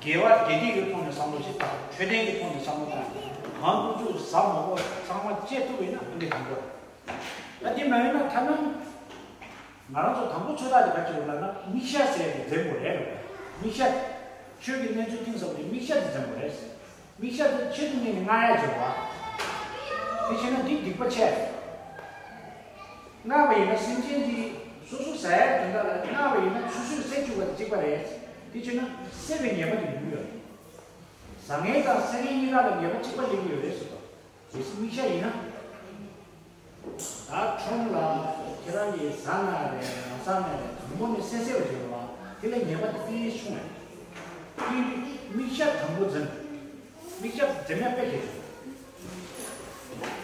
དགེ་བ་དགེ་སྡིག་གི་ཐོག་ནས་བསམ་བློ་ཞིག་བཏང་། འཕྲོད་བསྟེན་གྱི་ཐོག་ནས་བསམ་བློ་བཏང་། གང་ཐུབ་ཐུབ་ཟ་མ་དགོས་ཚང་མ་བཅད་ཐུབ་པ་ཡིན་ན་ཨང་ཀི་དང་པོ་རེད། ད་དེ་མ་ཡིན་ན་ཐ་ན་ང་རང་ཚོ་དང་པོ་ཚོད་ལྟ་དེ་ག་ཅིག་རེད་ལབ་ན། མིག་ཤ་ཟེར་ཡ་དེ་འཛེམ་དགོས་རེད་ལབ། མིག་ཤ། ཆོས་ཀྱི་གནས་ཚུལ་གཏིང་ཟབ་པོ་དེ་མིག་ཤ་དེ་འཛེམ་དགོས་རེད། མིག་ཤ་དེ་ཆེད་དུ་གཉེར་ནས་མངག་ཡ་བྱེད་པ། དེ་བྱས་ན་དེ་སྡིག་པ་ཆེ། མངགས་པ་ཡིན་ན་སེམས་ཅན་དེ་སོ་སོ་ཟ་ཡ་དོན་དག་ལ་མངགས་པ་ཡིན་ན་སོ་སོས་བསད་བཅུག་པ་དེ་གཅིག་པ་རེད། དེ་བྱས་ན་བསད་པའི་ཉེས་པ་དེ་ཡོང་གི་ཡོད་རེད། ཟ་མཁན་དང་བསད་མཁན་གཉིས་ཀ་ལ་ཉེས་པ་གཅིག་པ་སླེབས་ཀྱི་ཡོད་རེད་ཟེར་བ། གལ་སྲིད་མིག་ཤ་ཡིན་ན། ད་ཁྲོམ་ལ་ཁྱེད་རང་གིས་ཟ་ན་རེད། མ་ཟ་ན་རེད། དང་པོ་ནས་བསད་བསད་པ་བྱེད་པ་དེ་ལ་ཉེས་པ་དེ་དཔེ་ཆུང་བས། དེ་མིག་ཤ་དང་པོ་འཛེམ། མིག་ཤ་འཛེམ་ཡ་དཔེ་གལ་ཆེ།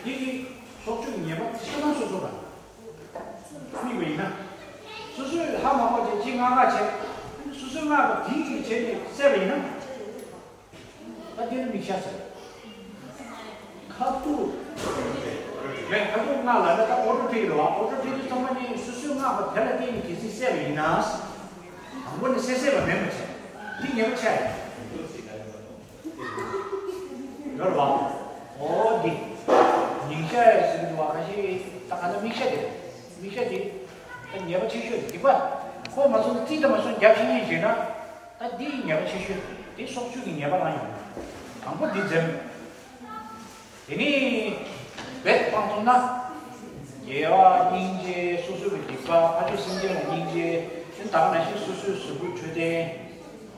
དེ་གི་སྲོག་གཅོད་ཉེས་པ་ཤ་ཐང་སོ་སོ་དང་། དམིགས་པ་ཡིན་ན། སོ་སོས་ཧ་མ་གོ་བྱས་ཅིག་མངགས་མངགས་བྱས། སོ་སོའི་མངགས་པ་དེ་གི་བྱས་ནས་བསད་པ་ཡིན་ན། ད་དེ་ནི་མིག་ཤ་ཟེར། ཁ་ཐུག་མེད། ཁ་ཐུག་མངགས་ལབ་ན་ད་ཨོ་ཊོ་ཊིག་རེད་བ། ཨོ་ཊོ་ཊིག་དེ་ཚང་མ་ནི་སོ་སོའི་མངགས་པ་དེ་ལ་བརྟེན་ནས་གལ་སྲིད་བསད་པ་ཡིན་ན། དང་པོ་ནས་བསད་བསད་པ་མིན་པ་བྱས། དེ་ཉེས་པ་ཆེ་ཡ་ཡོད་རེད་བ། ཨོ་དེ་ཉིང་ཤ་ཟེར་གྱི་འདུག་བ། ཁ་ཤས་ད་ག་ན་མིག་ཤ་དེ་རེད། མིག་ཤ་དེ་ད་ཉེས་པ་ཆེ་ཤོས་རེད། སྡིག་པ་ཁོ་མ་སོང་ན་རྩིས་ད་མ་སོང་རྒྱབ་ཤིག་ཉན་བྱས་ན། ད་འདི་ཉེས་པ་ཆེ་ཤོས་དེ་སྲོག་གཅོད་ཀྱི་ཉེས་པ་རང་ཡོང་། དང་པོ་འདི་འཛེམ། དེ་ནས་རྦད་སྤང་ཐུབ་ན། དགེ་བ་སྙིང་རྗེ། སོ་སོ་གི་སྡིག་པ། ཕར་ཕྱོགས་སེམས་ཅན་ལ་སྙིང་རྗེ། དེ་ད་ག་ནང་བཞིན་སོ་སོའི་གཟུགས་པོའི་འཕྲོད་བསྟེན།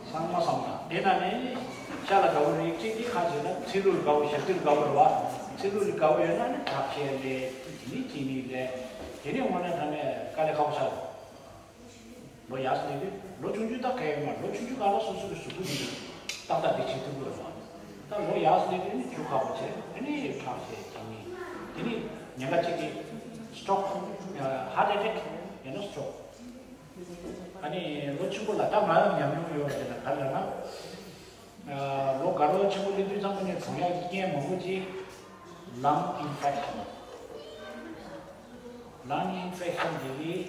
ཚང་མ་བསམ་དང་། དེ་ན་ནས་ཤ་ལ་དགའ་བོ་རིགས་གཅིག་དེ་ཁ་བྱས་ན་ཚིལ་ལུ་ལ་དགའ་བོ། ཞབས་ཏོག་ལ་དགའ་བོ་རེད་བ། ཚིལ་ལུ་ལ་དགའ་བོ་ཡོད་ན་ནི་ཁྲག་ཤེད་ལས། དེ་ནས་གཅིན་སྙི་ལས། དེ་ནས་འོ་ན་ད་ནས་དཀའ་ལས་ཁག་པོ་ཆགས་འདུག་ལོ་ཡག་སོ་ལེ་དུས་ལོ་ཆུང་ཆུང་ད་ག་ཡོད་མ། ལོ་ཆུང་ཆུང་ག་ལ་སོ་སོ་གི་གཟུགས་པོ་འདི་ཏག་ཏག་འདི་བྱེད་ཐུབ་ཀྱི་ཡོད་མ། ད་ལོ་ཡག་སོ་ལེ་དུས་ནི་ཆུ་ཁག་པོ་བྱས། དེ་ནི་ཁྲག་ཤེད་ཅིག་ནི། དེ་ནི་ཉེན་ཁ་གཅིག་གི་སི་ཊོག་ཧར་ཊི་ཨེ་ཊེག་ཡང་ན་སི་ཊོག་ཨ་ནི་ལོ་ཆེན་པོ་ལ་ད་ང་ཉམས་མྱོང་ཡོད་པ་དེ་ལ་ག་རེ་ལབ་ན། ལོ་དགའ་ལོ་ཆེན་པོ་སླེབས་དུས་ཙམ་པ་ནས་གྲོངས་ཡག་གི་རྐྱེན་མང་པོ་ཅིག་ལང་ཨིན་ཕེག་ཤན། ལང་ཨིན་ཕེག་ཤན་དེ་གིས་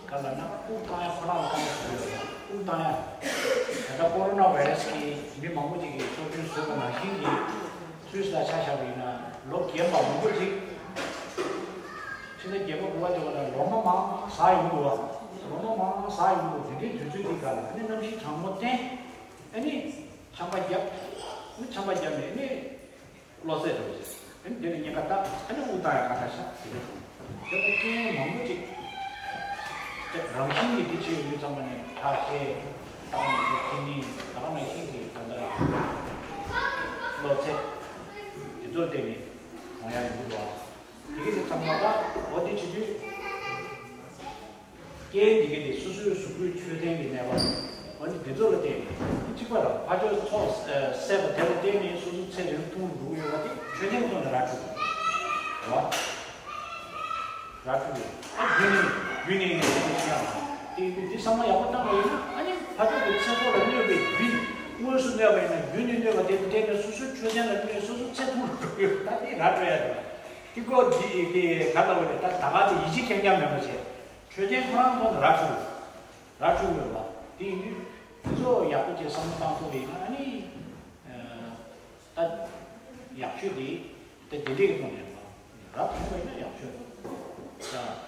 ག་ལབ་ན་དབུགས་བཏང་ཡ་ཁོ་རང་ལ་དཀའ་ངལ་ཞིག་ཡོད་རེད། དབུགས་བཏང་ཡ། ད་ལྟ་ཀོ་རོ་ན་བྷའི་ར་སི་གིས་མི་མང་པོ་ཅིག་གི་སྲོག་སྐྱོན་བཟོས་པ་ནང་བཞིན་གྱི་སུད་སི་ལ་ཆ་བཞག་པ་ཡིན་ན་ལོ་རྒན་པ་མང་པོ་ཅིག་ཕྱི་ཟླ་བརྒྱད་པ་དགུ་པ་དེ་བ་ལ་ལོ་མ་མང་ཟ་ཡོང་འདུག་བ། ལོ་མ་མང་ཟ་ཡོང་འདུག་དེ་འདྲའི་དུས་ཚོད་འདི་ག་ལ་ཨ་ནི་གནམ་གཤིས་གྲང་མོ་བསྟན། ཨ་ནི་ཆམ་པ་བརྒྱབ། ཨ་ནི་ཆམ་པ་བརྒྱབ་ནས་ཨ་ནི་གློ་ཚད་འགྲོ་ཟེར། ཨ་ནི་དེ་ལ་ཉེན་ཁ་ད་ཨ་ནི་དབུགས་བཏང་ཡ་ག་ད་ཤ་དེ་རེད། དེ་ལ་རྐྱེན་མང་པོ་ཅིག་དེ་རང་བཞིན་གྱིས་དེ་བྱེད་ཡོང་དུས་ཙམ་པ་ནས་ཁྲག་ཤེད། ད་ག་ནང་བཞིན་གཅིན་སྙི། ད་ག་ནང་བཞིན་གྱི་ད་ལྟ་གློ་ཚད། དེ་ཚོར་བརྟེན་ནས་གྲོངས་ཡ་ཡོང་གི་འདུག་བ། དེ་གི་དེ་ཚང་མ་ད་འོ་དེ་བྱེད་དུས། རྐྱེན་འདི་ག་དེ་སོ་སོའི་གཟུགས་པོའི་མཆོད་རྟེན་གྱི་གནས་བབ། འོ་ནི་འདི་ཚོ་ལ་བརྟེན་ནས་གཅིག་པ་ར་ཕ་ཆོས་ཚོགས་ཟེར་བ་དེ་ལ་བརྟེན་ནས་སོ་སོ་ཚེ་རིང་ཐུང་རུ་འགྲོ་གི་ཡོད་པ་དེ་མཆོད་རྟེན་ཐོག་ནས་ར་འཕྲོད་རེད་བ། ར་འཕྲོད་ཡོད་ཨ་རྒྱུན་ནས་རྒྱུན་ནས་ནས་ཡོད་ཀྱང་དེ་དེ་བསམ་བློ་ཡག་པོ་བཏང་བ་ཡིན་ན་ཨ་ནི་ཕ་ཆོས་ཀྱི་ཚེ་སྲོག་ལ་གནོད་པའི་རྒྱུ་དངོས་སུ་གནོད་པ་ཡིན་ན་རྒྱུན་ནས་གནོད་པ་དེ་བརྟེན་ནས་སོ་སོའི་མཆོད་རྟེན་ལ་གནོད་སོ་སོ་ཚེ་ཐུང་རུ་འགྲོ་གི་ཡོད་ད་དེ་ར་འཕྲོད་ཡ་རེད་བ། དེ་ཀོ་དེ་དེ་ག་ལ་བ་རེད་ད་ད་ག་དེ་ཡིད་ཆེས་ཁེམ་ཁེམ་མེད་པ་བྱས། མཆོད་རྟེན་ཁོ་རང་ཐོག་ནས་ར་འཕྲོད་ར་འཕྲོད་ཡོད་པ་དེ་ཡིན་དུས་དེ་ཚོ་ཡག་པོ་བྱས་བསམ་བློ་བཏང་ཐུབ་པ་ཡིན་ན་ཨ་ནི་ད་ཡག་ཤོས་དེ་ད་དེ་འདྲས་ཀྱི་ཐོག་ནས་ར་འཕྲོད་པ་ཡིན་ན་ཡག་ཤོས་ད།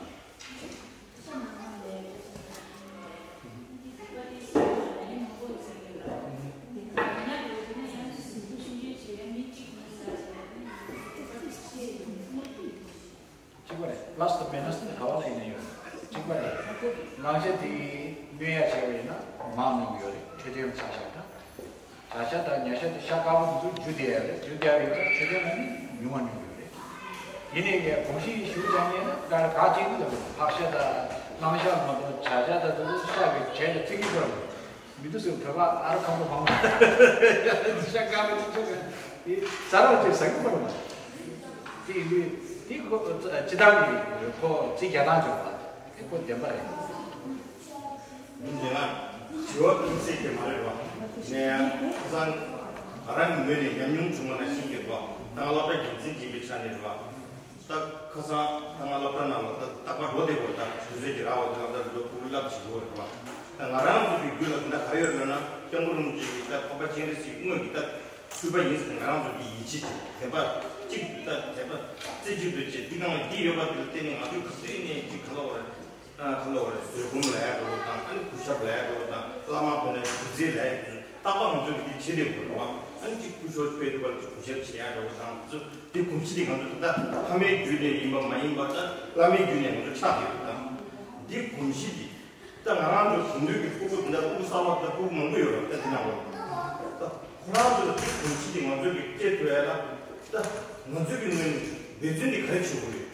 གཅིག་པ་རེད། པ་ལ་སི་དང་མའི་ནས་སི་དེ་ག་བ་ལ་ཡིན་ན་ཡོད། གཅིག་པ་རེད། བླང་བྱ་དེ་གནོན་ཡ་བྱས་པ་ཡིན་ན་མང་གནོན་གྱི་ཡོད་རེད། མཆོད་རྟེན་ལ་ཆ་བཞག་ན། བྱ་བྱ་དང་ཉ་བྱ་དེ་ཤ་དཀར་པོ་དེ་ཚོ་རྒྱུ་དེ་ཡ་རེད། རྒྱུ་དེ་ཡ་ཡིན་ཙང་མཆོད་རྟེན་ལ་ནི་ཉུང་བ་གནོན་གྱི་ཡོད་རེད། ཡིན་ནའི་ངས་གོམས་གཤིས་ཞུ་བྱ་ངས་ན་ད་ག་གཅིག་ནི་ལ་ཕག་ཤ་དང་གླང་ཤ་མ་གཏོགས་བྱ་བྱ་དང་དེ་ཚོ་ཤ་གི་བྱས་ནས་བརྩི་གི་ཡོད་རེད། མི་འདུག་ཟེར་བོད་པ་ཨ་ར་ཁམ་པོ་ཕང་པོ་ཤ་དཀར་པོ་ཅིག་ཆོག་ག་དེ་ཟ་རོགས་ཅིག་ཟ་གི་མ་རེད་མ། དེ་ཡིན་དུས་དེ་ཁོ་སྤྱི་བཏང་གི་ཁོ་རྩིས་རྒྱག་སྟངས་ཅིག་ཡོད་པ་དེ་ཁོ་བདེན་པ་རེད། མི་འདི་ང་དྲི་བ་ཁུངས་སེ་གི་མ་རེད་བ། ངས་ཡང་ཁ་སང་ང་རང་གི་ངོས་ནས་ཉམས་མྱོང་བྱུང་བ་ནང་བཞིན་གྱི་བ་ད་ང་སློབ་གྲྭ་འགན་འཛིན་ཡིན་པའི་ཆ་ནས་རེད་བ། ད་ཁ་སང་ད་ང་སློབ་གྲྭ་ནང་ལ་ད་རྟག་པར་འགྲོ་བསྡད་པ་རེད། ད་དུས་ཚོད་ཀྱི་རག་པ་དེ་ང་ད་འགྲོ་ཕྲུ་གུ་བསླབ་བྱེད་དགོས་རེད་བ། ད་ང་རང་ཚོ་གི་རྒྱུད་ལ་ད་ལྟ་ག་རེ་ཡོད་ལབ་ན་སྐྱབས་མགོན་རིན་པོ་ཆེ་གིས་ད་འཕགས་པ་སྤྱན་རས་གཟིགས་དངོས་ཀྱི་ད་སྤྲུལ་པ་ཡིན་ཟེར་ང་རང་ཚོ་གི་ཡིད་ཆེས་ཀྱི་དད་པ་གཅིག་ད་དད་པ་རྩེ་གཅིག་ཏུ་བྱས་འདི་གང་ལ་འདི་ཡོད་པ་དེ་ལ་བརྟེན་ནས་ང་ཚོས་ག་ཚོད་ནས་ཅིག་ག་ལ་བ་རེད། ཨ་ག་ལ་བ་རེད། བཟོད་སྒོམ་ལ་ཡག་འགྲོ་བ་དང་ཨ་ནི་གུས་ཞབས་ལ་ཡག་འགྲོ་བ་དང་བླ་མ་དགོན་པའི་གུས་བརྩི་ལ་ཡག་འགྲོ་བ་རྟག་པར་ང་ཚོ་གི་འདི་བྱེད་བསྡད་དགོས་རེད་བ། ཨ་ནི་ཅིག་སྐུ་ཞབས་དཔེ་འདུག་པ་ལ་ཅིག་གུས་ཞབས་བྱེད་ཡག་འགྲོ་བ་དང་ཚོ་འདི་གོམས་གཤིས་དེ་ང་ཚོ་ད་ལྟ་ཕ་མའི་རྒྱུད་ནས་ཡིན་པ་མ་ཡིན་པ་ད་བླ་མའི་རྒྱུད་ནས་ང་ཚོ་ཆགས་བསྡད་ཡོད་དང་འདི་གོམས་གཤིས་དེ་ད་ང་རང་ཚོ་གཞོན་དུས་ཀྱི་ཕྲུ་གུ་འདི་འདྲ་ཕྲུ་གུ་གསར་པ་ད་ཕྲུ་གུ་མང་པོ་ཡོད་རེད། ད་འདི་ནང་ལོགས་ད་ཁོ་རང་ཚོ་ལ་འདི་གོམས་གཤིས་དེ་ང་ཚོ་གི་སྤྲད་ཐུབ་ཡ་ལ་ད་ང་ཚོ་གི་ངོས་ནས་འབད་བརྩོན་དེ་ག་རེ་བྱེད་དགོས་རེད།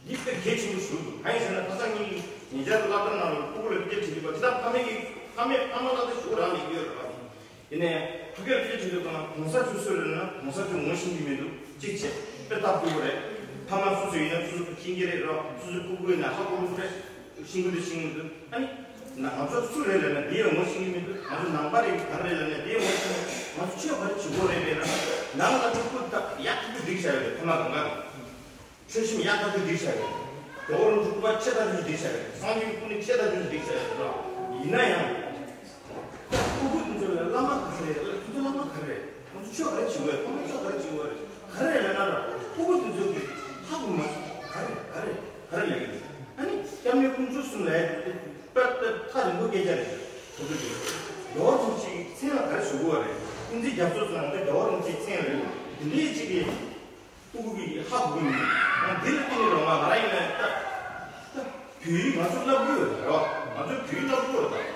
འདི་དཔེ་གལ་ཆེན་པོ་ཞིག་འདུག་གང་ཡིན་ཟེར་ན་ཁ་སང་ཉིན་ཉེ་ཆར་དུ་སློབ་གྲྭ་ནང་ལ་ཕྲུ་གུ་ལ་སྐད་ཆ་དྲིས་པ་དེ་དག་ཕ་མེས་ཀྱི་ཕ་མེས་ཕ་མ་ལ་དེ་ཞུ་རང་མེད་ཀྱི་ཡོད་རེད་པ། ཡིན་ནའི་ཕ་གིར་སྐད་ཆ་དྲིས་པ་ན་གོང་ས་མཆོག་གསོལ་རེད་ན་གོང་ས་མཆོག་ངོ་ཤེས་ཀྱི་མི་འདུག་གཅིག་བྱས་དཔེ་ཐག་ཆོད་པོ་རེད། ཕ་མ་སུ་སུ་ཡིན་ན་སུ་སུ་ཤེས་ཀྱི་རེད་རོ། སུ་སུ་ཕྲུ་གུ་ཡིན་ན་ཧ་གོ་གི་རེད། ཤེས་ཀྱི་འདུག་ཤེས་ཀྱི་འདུག་ཨ་ནི་ང་ཚོ་སུ་རེད་ལབ་ན་དེ་ཡང་ངོ་ཤེས་ཀྱི་མི་འདུག་ང་ཚོ་ནང་པ་རེད་ག་རེ་རེད་ལབ་ན་དེ་ཡང་ངོ་ཤེས་མི་འདུག་ང་ཚོ་ཆོས་ག་རེ་བྱེད་དགོས་རེད་ལབ་ན་ནང་ལ་ཕྲུ་གུ་ད་ཡག་ཐུབ་ཐུབ་སྒྲིག་བྱ་ཡོད་རེད་ཕ་མ་གང་ག་གི། ཆོས་ཁྲིམས་ཡག་ཐག་ཆོད་སྒྲིག་བྱ་དགོས། རྒྱལ་བ་རིན་པོ་ཆེ་སྐུ་པར་ཆེ་ཐག་ཆོད་སྒྲིག་བྱ་དགོས། སངས་རྒྱས་ཀྱི་སྐུ་ནི་ཆེ་ཐག་ཆོད་སྒྲིག་བྱ་དགོས། ཡིན་ན་ཡང་། ཕྲུ་གུ་འདི་ཚོ་ལ་བླ་མ་ག་རེ་རེད། ཁྱོད་ཚོ་བླ་མ་ག་རེ་རེད། ཁོང་ཚོ་ཆོས་ག་རེ་བྱེད་དགོས། ཁོང་ཚོ་ཆོས་ག་རེ་བྱེད་དགོས་རེད། ག་རེ་རེད་ལབ་ན་ར། ཕྲུ་གུ་འདི་ཚོ་གིས་ཧ་གོ་མ་སོང་། ག་རེ་ག་རེ་ག་རེ་ལབ་ཀྱི་འདུག་ཨ་ནི་སྐྱབས་གནས་དཀོན་མཆོག་གསུམ་ལ་ཡ་དཔེ་ཐག་རིང་པོ་སྐད་ཆ་རེད། ཁོང་ཚོ་གིས་རྒྱལ་བ་རིན་པོ་ཆེའི་མཚན་ལ་ག་རེ་ཞུ་དགོས་རེད། ཀུན་གཟིགས་རྒྱ་མཚོ་ཟེར་ན་ང་ཚོ་རྒྱལ་བ་རིན་པོ་ཆེའི་མཚན་རེད། འདི་འདྲའི་ཅིག་གིས། ཕྲུ་གུ་གིས་ཧ་གོ་གི་མེད། ང་འདི་ལ་བརྟེན་ནས་རོགས་ང་ང་རང་ཡིན་ན་ད་ད་བོད་ཡིག་ང་ཚོ་བསླབ་ཀྱི་ཡོད་རེད་རོ། ང་ཚོ་བོད་ཡིག་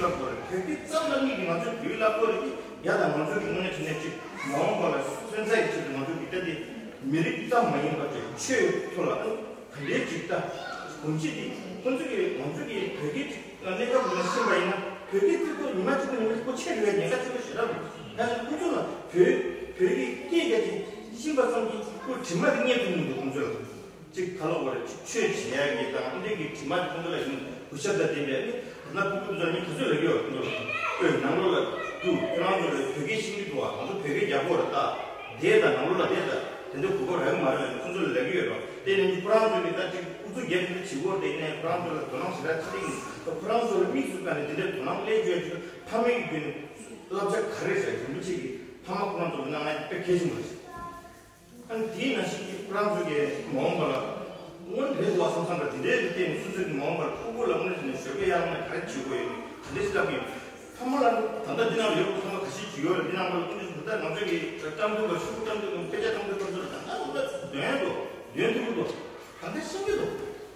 བསླབ་དགོས་རེད་ད། བོད་ཡིག་བསླབ་ནས་ཡང་ད་ག་རེ་བྱས་ནས་ང་ཚོ་བོད་ཡིག་བསླབ་དགོས་རེད། བོད་སྐད་རྩ་བསླབ་མཁན་གྱིས་ང་ཚོ་བོད་ཡིག་བསླབ་དགོས་རེད་དེ་ཡ་ད་ང་ཚོ་གི་དངོས་གནས་དྲང་གནས་ཅིག་མ་འོངས་པ་ལ་སོན་རྩ་ཡི་ཆེད་དུ་ང་ཚོ་གི་ད་དེ་མི་རིགས་ཙམ་མ་ཡིན་པ་ཅིག་ཆོས་ཐོག་ལ་ཨ་ནི་ག་འདྲའི་ཅིག་ད་གོམས་གཤིས་དེ་ཁོང་ཚོ་གི་ང་ཚོ་གི་བོད་སྐད་ཅིག་གནས་སྐབས་ལ་ཤེས་པ་ཡིན་ན་བོད་སྐད་ཀྱི་ཁོ་ཉི་མ་གཅིག་པོ་ཉི་མ་གཅིག་པོ་ཆད་འགྲོ་ཡ་ཉེན་ཁ་ཆེན་པོ་ཞེ་དྲག་འདུག་ད་ཁོ་ཚོ་ལ་བོད་བོད་ཀྱི་སྐད་རྒྱག་ཅིག་ཤེས་པ་ཙམ་གྱིས་ཁོ་དྲི་མ་དེ་རྙེད་ཐུབ་མི་འདུག་ཁོང་ཚོ་ལ་ཅིག་ག་ལ་བ་རེད། ཆོས་བྱེད་ཡ་གི་དང་འདི་གི་དྲི་མ་དེ་ཁོང་ཚོ་ལ་ཡིན་གུས་ཞབས་དང་ལྡན་པའི་ཨ་ནི་ད་ལྟ་ཕྲུ་གུ་དེ་ཚོ་ལ་མི་ག་ཚོད་ལབ་ཀྱི་ཡོད་ཁོང་ཚོ་ལ་ཨོ་ནང་ལོགས་ལ་འདུག་ཁྱོད་རང་ཚོ་ལ་བོད་སྐད་ཤེས་ཀྱི་འདུག་ཨ། ང་ཚོ་བོད་སྐད་རྒྱག་གི་ཡོད་རེད་ད། བསྡད་དང་ནང་ལོགས་ལ་བསྡད་དང་དེ་འདྲ་དགོས་པ་རང་མ་རེད་ལབ་ནས་ཁོང་ཚོ་ལ་ལབ་ཀྱི་ཡོད་རེད། དེ་ནས་ཁོ་རང་ཚོ་གིས་ད་ཅིག་ཨུ་ཚུགས་རྒྱབ་དེ་འདྲ་བྱེད་ཀྱི་ཡོད་རེད། དེ་ནས་ཁོ་རང་ཚོ་ལ་དོ་སྣང་ཞེ་དྲག་བྱེད་ཀྱི་ཡིན། ད་ཁོ་རང་ཚོ་ལ་དམིགས་སུ་བཀར་ནས་དེ་འདྲའི་དོ་སྣང་སླེབས་ཡོད་ཅིག་ཕ་མའི་གི་བརྒྱུད་ནས་བསླབ་བྱ་ག་རེ་རེད། རིན་པོ་ཆེ་གིས་ཕ་མ་ཁོ་རང་ཚོ་ལ་གནང་ཡ་དཔེ་གལ་ཆེན་པོ་རེད། ཨ་ནི་དེའི་ནང་བཞིན་གྱི་ཁོ་རང་ཚོ་གིས་མ་འོངས་པ་ལ་སྔོན་རེད་འདུག་བསམ་བསམ་པ་དེ་འདྲའི་རིགས་བལྟས་ནས་སོ་སོ་གི་མ་འོངས་པར་ཕྲུ་གུ་ལ་དངོས་གནས་བྱས་ནས་ཞོགས་ཀས་ཡར་ལངས་ནས་ག་རེ་བྱེད་དགོས་ཡོད་མེད་དེ་འདྲ་ཞིག་ལབ་ཀྱི་ཡོད། ཕ་མ་ལ་ནི་ད་ལྟ་འདི་ནང་ལ་ཡོད་པའི་ཕ་མ་ཁ་ཤས་ཅིག་ཡོད་རེད། འདི་ནང་ལ་དངོས་གནས་ད་ལྟ་ང་ཚོ་གི་བཀྲམ་སྟོན་པ་ཤོག་བུ་བཀྲམ་སྟོན་པ་སྐད་ཆ་གཏོང་སྟོན་པ་ཚོ་ལ་ད་ལྟ་ང་ཚོ་འདོན་འདུག་འདོན་ཐུབ་ཀྱི་འདུག་ད་ལྟ་ཤེས་ཀྱི་འདུག་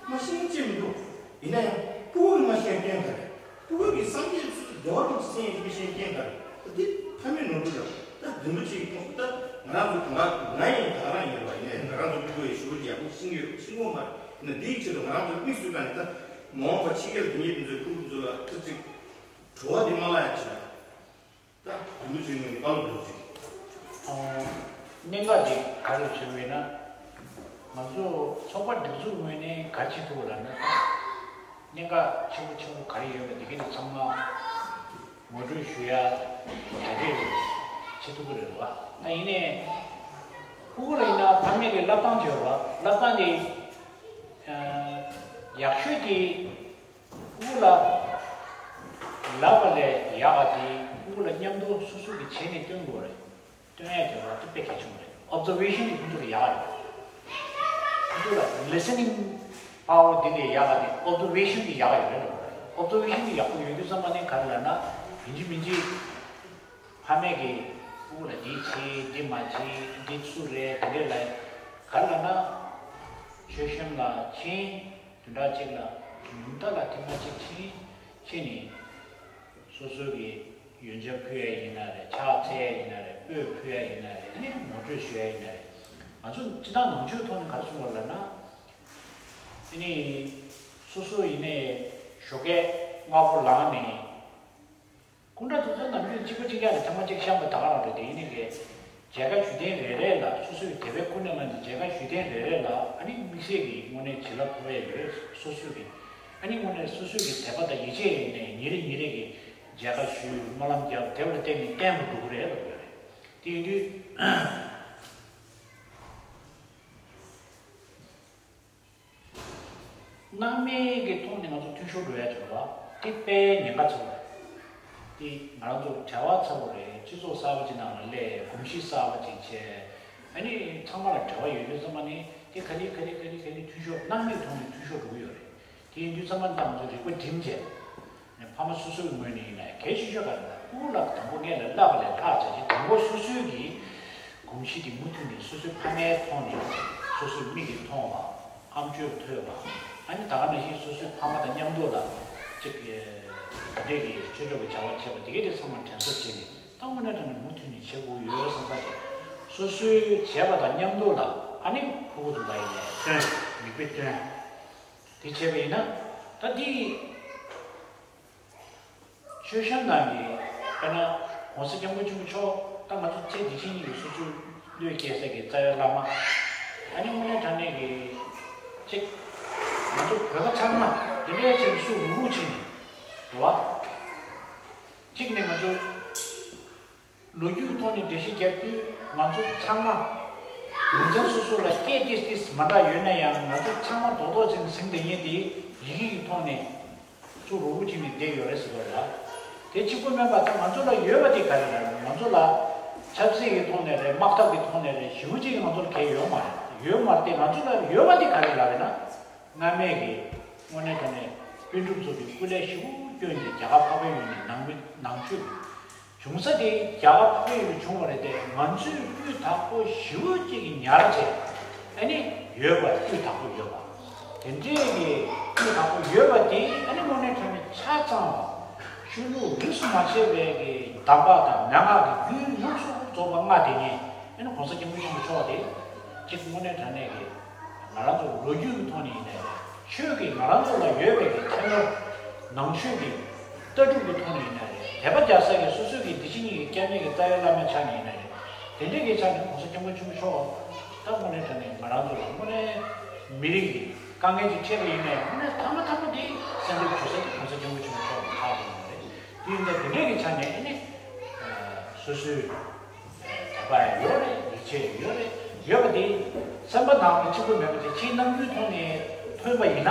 མ་ཤེས་མཁན་ཅིག་མི་འདུག་ཡིན་ན་ཡང་ཕྲུ་གུ་གིས་མ་ཤེས་ཡ་རྐྱེན་ག་རེ། ཕྲུ་གུ་གིས་སངས་རྒྱས་སུ་འགྲོ་བ་རང་སེམས་ཡིན་པའི་ཤེས་རྐྱེན་ག་རེ། ད་འདི་ཕ་མའི་ནོར་འཁྲུལ་རེད། ད་རིན་པོ་ཆེ་གི་ཐོག་ད་ང་རང་ཚོ་གང་ག་ང་ཡིན་ད་རང་ཡིན་པ་ཡིན་ན་ཡང་ང་རང་ཚོ་ཕྲུ་གུ་ཡི་ཞུ་རྒྱ་པོ་ཤེས་ཀྱི་ཡོད་ཤེས་ཀྱི་ཡོད་མ་རེད། ནི་འདིའི་ཆེད་དུ་ང་རང་ཚོ་དམིགས་སུ་བཀར་ནས། ད་མ་འོངས་པ་ཕྱི་རྒྱལ་དེ་ཉིད་དུ་ཚོའི་ཕྲུ་གུ་ཚོ་ལ་ཙི་ཙིག་བྲོ་བ་འདི་མ་བརླག་ཡ་ཆེད་ལ། ད་དུམ་བུ་གཅིག་ངོས་ནས་བཀའ་སློབ་འདོན་ཅིག་གནད་འགག་འདི་ག་རེ་བྱུང་བས་ན། ང་ཚོ་ཚོགས་པ་སྒྲིག་འཛུགས་ངོས་ནས་ག་རེ་བྱེད་ཐུབ་ལབ་ན། གནད་འགག་ཆེན་པོ་ཆེན་པོ་ག་རེ་ཡོད་པ་འདི་ག་ནས་ཚང་མ་ངོ་སྤྲོད་ཞུ་ཡ་ག་རེ་བྱེད་ཐུབ་ཀྱི་རེད་བ། ད་ཡིན་ནའི་ཕྲུ་གུ་ལ་ཡིན་ན་ཕ་མེས་ཀྱི་བསླབ་སྟངས་ཅིག་ཡོད་རེད་བ། བསླབ་སྟངས་དེ་ཡག་ཤོས་དེ། ཕྲུ་གུ་ལ་ལབ་པ་ལས་ཡག་ག་དེ་ཕྲུ་གུ་ལ་མཉམ་དུ་སོ་སོ་གིས་བྱས་ནས་སྟོན་དགོས་རེད། སྟོན་ཡ་དེ་བ་དེ་དཔེ་གལ་ཆེན་པོ་རེད། ཨོབ་ཛར་ཝེ་ཤན་དེ་ཁོང་ཚོ་ལ་ཡག་ག་རེད། ཁོང་ཚོ་ལ་ལི་སི་ནིང་པ་ཝར་དེ་ལས་ཡག་ག་དེ་ཨོབ་ཛར་ཝེ་ཤན་དེ་ཡག་ག་ཡོད་རེད་ལབ་རེད། ཨོབ་ཛར་ཝེ་ཤན་དེ་ཡག་པོ་ཡོད་དུས་ཙམ་པ་ནས་ག་རེ་ལབ་ན། ཡིན་གཅིག་མིན་གཅིག་ཕ་མས་ཀྱིས་ཕྲུ་གུ་ལ་འདི་བྱེད་འདི་མ་བྱེད་འདི་སུ་རེད་དེ་འདྲས་ལ་ག་རེ་ལབ་ན། ཆོས་གཤམ་ལ་ཕྱིན། བདུན་ཕྲག་གཅིག་ལ་ཉུང་མཐའ་ལ་ཐེངས་མ་གཅིག་ཕྱིན། ཕྱིན་ནས་སོ་སོ་གི་ཡོན་ཆབ་ཕུལ་ཡ་ཡིན་ན་རེད། ཕྱག་འཚལ་ཡ་ཡིན་ན་རེད། སྤོས་ཕུལ་ཡ་ཡིན་ན་རེད། ཨ་ནི་ངོ་སྤྲོད་ཞུ་ཡ་ཡིན་ན་རེད། ང་ཚོ་སྤྱིར་བཏང་ནང་ཆོས་ཐོག་ནས་ག་རེ་གསུངས་པ་ལབ་ན། ཨ་ནི་སོ་སོ་ཡིན་ནའི་ཞོགས་ཀས་སྔ་པོ་ལངས་ནས། སྐུ་འདྲ་ཐུགས་ཚོད་ནམ་རྒྱུན་གཅིག་པ་གཅིག་རྐྱང་རེད། ཐེངས་མ་གཅིག་བཤམས་པ་ད་ག་རང་རེད། དེ་ཡིན་ནའི་གི་མཇལ་ཁ་ཞུ་མཁན་རེ་རེ་ལ། སོ་སོའི་དད་པའི་ཁུར་ནས་ལངས་ནས་མཇལ་ཁ་ཞུ་མཁན་རེ་རེ་ལ་ཨ་ནི་དམིགས་བསལ་གྱི་དངོས་གནས་བྱིན་རླབས་ཕོག་ཡ་ཡོད། སོ་སོའི་གི་ཨ་ནི་དངོས་གནས་སོ་སོའི་གི་དད་པ་དང་ཡིད་ཆེས་ཡིན་ནའི་ཉིན་རེ་ཉིན་རེ་གི་མཇལ་ཁ་ཞུ། སྨོན་ལམ་རྒྱབ། དེ་བ་ལ་བརྟེན་ནས་བརྟན་པོ་འགྲོ་གི་རེད་ལབ་ཡོད་རེད། དེ་ཡིན་དུས། སྣང་མེད་ཀྱི་ཐོག་ནས་ང་ཚོ་འཐུས་ཤོར་འགྲོ་ཡ་ཅིག་ཡོད་པ་དེ་དཔེ་ཉེན་ཁ་ཚ་པོ་རེད། དེ་ང་རང་ཚོ་བྲེལ་བ་ཚ་པོ་རེད། སྤྱི་ཚོགས་གསར་པ་ཅིག་ནང་ལ་སླེབས། གོམས་གཤིས་གསར་པ་ཅིག་བྱས། ཨ་ནི་ཚང་མ་ལ་འབྲེལ་བ་ཡོད་དུས་ཙམ་པ་ནི་དེ་ག་ལེ་ག་ལེ་ག་ལེ་ག་ལེ་འཐུས་ཤོར། སྣང་མེད་ཐོག་ནས་འཐུས་ཤོར་འགྲོ་གི་ཡོད་རེད། དེ་ཡིན་དུས་ཙམ་པ་ནི་ད་ང་ཚོ་རིག་པ་སྒྲིམ་བྱས། ཕ་མ་སོ་སོའི་ངོས་ནས་ཡིན་ན་གལ་ཆེ་ཤོས་ག་རེ་ལབ་ན། ཕྲུ་གུ་ལ་དང་པོ་སྔོན་ལ་བསླབ་པ་ལས་ལྷག་བྱ་ཆེད་དང་པོ་སོ་སོའི་གི་གོམས་གཤིས་དེ་མུ་མཐུད་ནས་སོ་སོའི་ཕ་མའི་ཐོག་ནས་སོ་སོའི་མིག་གིས་མཐོང་བ། ཨམ་ཅོག་ཐོས་པ། ཨ་ནི་ད་ག་ནང་བཞིན་སོ་སོའི་ཕ་མ་དང་མཉམ་དུ་ལ་ཅིག་དེ་འདྲས་ཀྱི་ཆོས་ཕྱོགས་ཀྱི་བྱ་བ་བྱེད་པ་དེ་གས་དེ་ཚང་མ་དྲན་གསོ་བྱས་ནས། ད་དངོས་གནས་དྲང་གནས་མུ་མཐུད་ནས་བྱེད་དགོས་ཡོད་བསམ་ས་དེ། སོ་སོའི་བྱས་པ་དང་མཉམ་དུ་ལ་ཨ་ནི་ཕྲུ་གུ་ཚོ་ལ་ཡིན་ནའི་སྟོན། མིག་དཔེ་སྟོན། དེ་བྱས་པ་ཡིན་ན་ད་འདི། མཆོད་བཤམས་ནང་གི་དཔེར་ན་༸གོང་ས་༸སྐྱབས་མགོན་ཆེན་པོ་མཆོག་ད་ང་ཚོ་ཚེ་འདི་ཕྱི་གཉིས་ཀྱི་སོ་སོའི་བློས་སྐྱེས་ས་གི་རྩ་བའི་བླ་མ། ཨ་ནི་དངོས་གནས་དྲང་གནས་ཀྱི་གཅིག་ང་ཚོ་བོད་པ་ཚང་མ་འདི་འདྲའི་ཆེད་དུ་སུ་རུག་རུག་བྱས་ནས་རེད་བ། གཅིག་ནས་ང་ཚོ་ལོ་རྒྱུས་ཐོག་ནས་འགྲེལ་བཤད་རྒྱབ་དུས་ང་ཚོ་ཚང་མ་ལུང་ཚན་སོ་སོ་ལ་སྐད་ཏིས་ཏིས་མ་འདྲ་ཡོད་ན་ཡང་ང་ཚོ་ཚང་མ་རྡོག་རྡོག་བྱས་ནས་ཟིན་བསྡད་མཁན་དེ་ཡི་གེ་གི་ཐོག་ནས། ཚུར་རུ་བོ་གཅིག་ནས་བསྡད་ཡོད་རེད་ཟེར་བ་རེད། དེ་གཅིག་པུ་མིན་པ་ད་ང་ཚོ་ལ་ཡོད་པ་དེ་ག་རེ་རེད། ང་ཚོ་ལ་ཆབ་སྲིད་ཀྱི་ཐོག་ནས་རེད། དམག་འཐབ་ཀྱི་ཐོག་ནས་རེད། ཞེ་པོ་ཅིག་ང་ཚོ་ལ་གལ་ཡོད་མ་རེད། ཡོད་མ་རེད་དེ་ང་ཚོ་ལ་ཡོད་པ་དེ་ག་རེ་རེད་ལབ་ན། སྔ་མའི་གི་དངོས་གནས་དྲང་གནས་པཎ་གྲུབ་ཚོ་གི་སྐུ་ལས་ཞེ་པོ་བསྐྱོན་ཏེ་རྒྱ་གར་འཕགས་པའི་ཡུལ་ནས་ནང་མི་ནང་ཆོས་ཀྱི་བྱུང་ས་དེ་རྒྱ་གར་འཕགས་པའི་ཡུལ་བྱུང་བ་རེད་དེ། ང་ཚོས་སྤུས་དག་པོ་ཞེ་པོ་ཅིག་ཉར་བྱས། ཨ་ནི་ཡོད་པ་སྤུས་དག་པོ་ཡོད་པ། དེ་འདྲའི་གི་སྤུས་དག་པོ་ཡོད་པ་དེ་ཨ་ནི་དངོས་གནས་དྲང་གནས་ཆ་ཚང་བ། ཆོས་ལུགས་རིས་སུ་མ་ཆད་པའི་གི་གདམས་པ་དང་མན་ངག་གི་རྒྱུན་ཡོངས་སུ་རྫོགས་པ་ལྔ་དེ་ཉིད་ཨ་ནི་༸གོང་ས་༸སྐྱབས་མགོན་ཆེན་པོ་མཆོག་དེ་གཅིག་དངོས་གནས་དྲང་གནས་གི་ང་རང་ཚོ་ལོ་རྒྱུས་ཀྱི་ཐོག་ནས་ཡིན་ནའི་རེད། ཆོས་ཀྱི་ང་རང་ཚོ་ལ་ཡོད་པའི་གི་ཐད་ཀར་ནང་ཆོས་ཀྱི་ལྟ་གྲུབ་ཀྱི་ཐོག་ནས་ཡིན་ནའི་རེད། དད་པ་རྒྱག་ས་གི་སོ་སོའི་གི་འདི་ཕྱི་གཉིས་ཀྱི་སྐྱབས་གནས་ཀྱི་རྩ་བའི་བླ་མའི་ཆ་ནས་ཡིན་ནའི་རེད། དེ་འདྲའི་གི་ཆ་ནས་༸གོང་ས་༸སྐྱབས་མགོན་ཆེན་པོ་མཆོག་ད་དངོས་གནས་དྲང་གནས་ང་རང་ཚོ་ལ་དངོས་གནས་མི་རིགས་ཀྱི་དཀའ་ངལ་ཅིག་འཕྲད་པ་ཡིན་ནའི་དངོས་གནས་མཐའ་མ་མཐའ་མ་དེ་སེམས་ཁྲལ་བྱེད་ས་དེ་༸གོང་ས་༸སྐྱབས་མགོན་ཆེན་པོ་མཆོག་གི་ཁག་ཏུ་ཡིན་པ་རེད། དེ་ཡིན་ཙང་དེ་འདྲའི་གི་ཆ་ནས་ཨ་ནི་སོ་སོའི་དད་པ་ཡང་ཡོད་རེད། ཡིད་ཆེས་ཡང་ཡོད་རེད། ཡོད་པ་དེ་སེམས་པ་ནང་ལ་གཅིག་པུ་མེད་པ་དེ་ཕྱིའི་རྣམ་འགྱུར་ཐོག་ནས་ཐོན་པ་ཡིན་ན།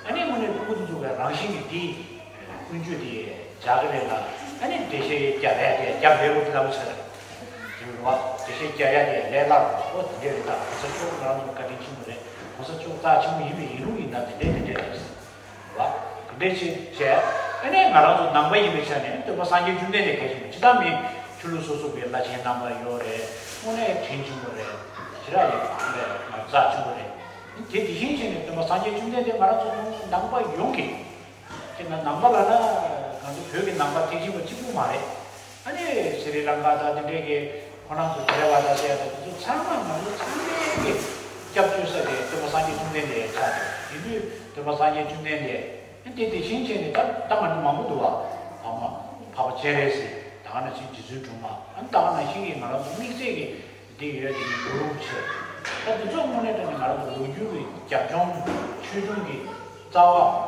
ཨ་ནི་དངོས་གནས་ཕྲུ་གུ་དེ་ཚོ་གི་རང་བཞིན་གྱིས་དེ་ཀུན་སྤྱོད་དེ་འཇགས་ཀྱི་རེད་ལ། ཨ་ནི་འགྲེལ་བཤད་རྒྱག་ཡ་དེ་རྒྱབ་ལས་རོགས་དེ་ལྟ་བུ་ཆགས་རེད། དེ་རེད་བ། འགྲེལ་བཤད་རྒྱག་ཡ་དེ་ལས་སླ་རུ། ཨོ་དེ་འདྲས་རེད། ད་༸གོང་ས་མཆོག་ང་རང་ཚོ་བཀའ་དྲིན་ཆེན་པོ་རེད། ༸གོང་ས་མཆོག་རྩ་ཆེན་པོ་ཡིན་པའི་ཡིན་ལུགས་ཡིན་ན་དེ་འདྲས་དེ་འདྲས་རེད། བ། དེ་འདྲས་བྱས་བྱས། ཨ་ནི་ང་རང་ཚོ་ནང་པ་ཡིན་པའི་ཆ་ནས་སྟོན་པ་སངས་རྒྱས་བཅོམ་ལྡན་འདས་གལ་ཆེན་པོ་ཅི་ལྟར་མིན། ཆོས་ལུགས་སོ་སོ་གི་བླ་ཆེན་རྣམ་པ་ཡོད་རེད། དངོས་གནས་དྲིན་ཆེན་པོ་རེད། ཞེ་དྲག་ཡོད་པ་རེད། ང་རྩ་ཆེན་པོ་རེད། དེ་དེ་བཞིན་བྱས་ནས་སྟོན་པ་སངས་རྒྱས་བཅོམ་ལྡན་འདས་ང་རང་ཚོ་ནང་པ་ཡོངས་ཀྱི། དེ་ན་ནང་པ་ལ་ན་ང་ཚོ་བོད་ཀྱི་ནང་པ་ཐེག་ཆེན་པ་གཅིག་པུ་མ་རེད། ཨ་ནི་སི་རི་ལང་ཀ་དང་དེ་འདྲའི་གི་ཁོ་རང་ཚོ་ཐེ་ར་ཝ་ད་ཟེར་ཡ་དང་དེ་ཚོ་ཚང་མ་ང་ཚོ་ཚང་མའི་གི་སྐྱབས་བཅོལ་ས་དེ་སྟོན་པ་སངས་རྒྱས་ བཅོམ་ལྡན་འདས་ཆགས་འདུག་དེ་དུས་སྟོན་པ་སངས་རྒྱས་བཅོམ་ལྡན་འདས་ཨ་དེ་དེ་བཞིན་བྱས་ནས་ད་ད་ང་ཚོ་མང་པོ་འདུག་བ། འཕགས་མ་འཕགས་པ་སྤྱན་རས་གཟིགས། ད་ག་ནང་བཞིན་རྗེ་བཙུན་སྒྲོལ་མ། ཨ་ད་ག་ནང་བཞིན་གྱི་ང་རང་ཚོ་དམིགས་བསལ་གྱི་འདི་ཡོད་དེ་ནི་གུ་རུ་ཆེ། ད་དེ་ཚོ་དངོས་གནས་དྲང་གནས་ང་རང་ཚོ་ལོ་རྒྱུས་ཀྱི་རྒྱབ་ལྗོངས་ཆོས་འབྱུང་གི་རྩ་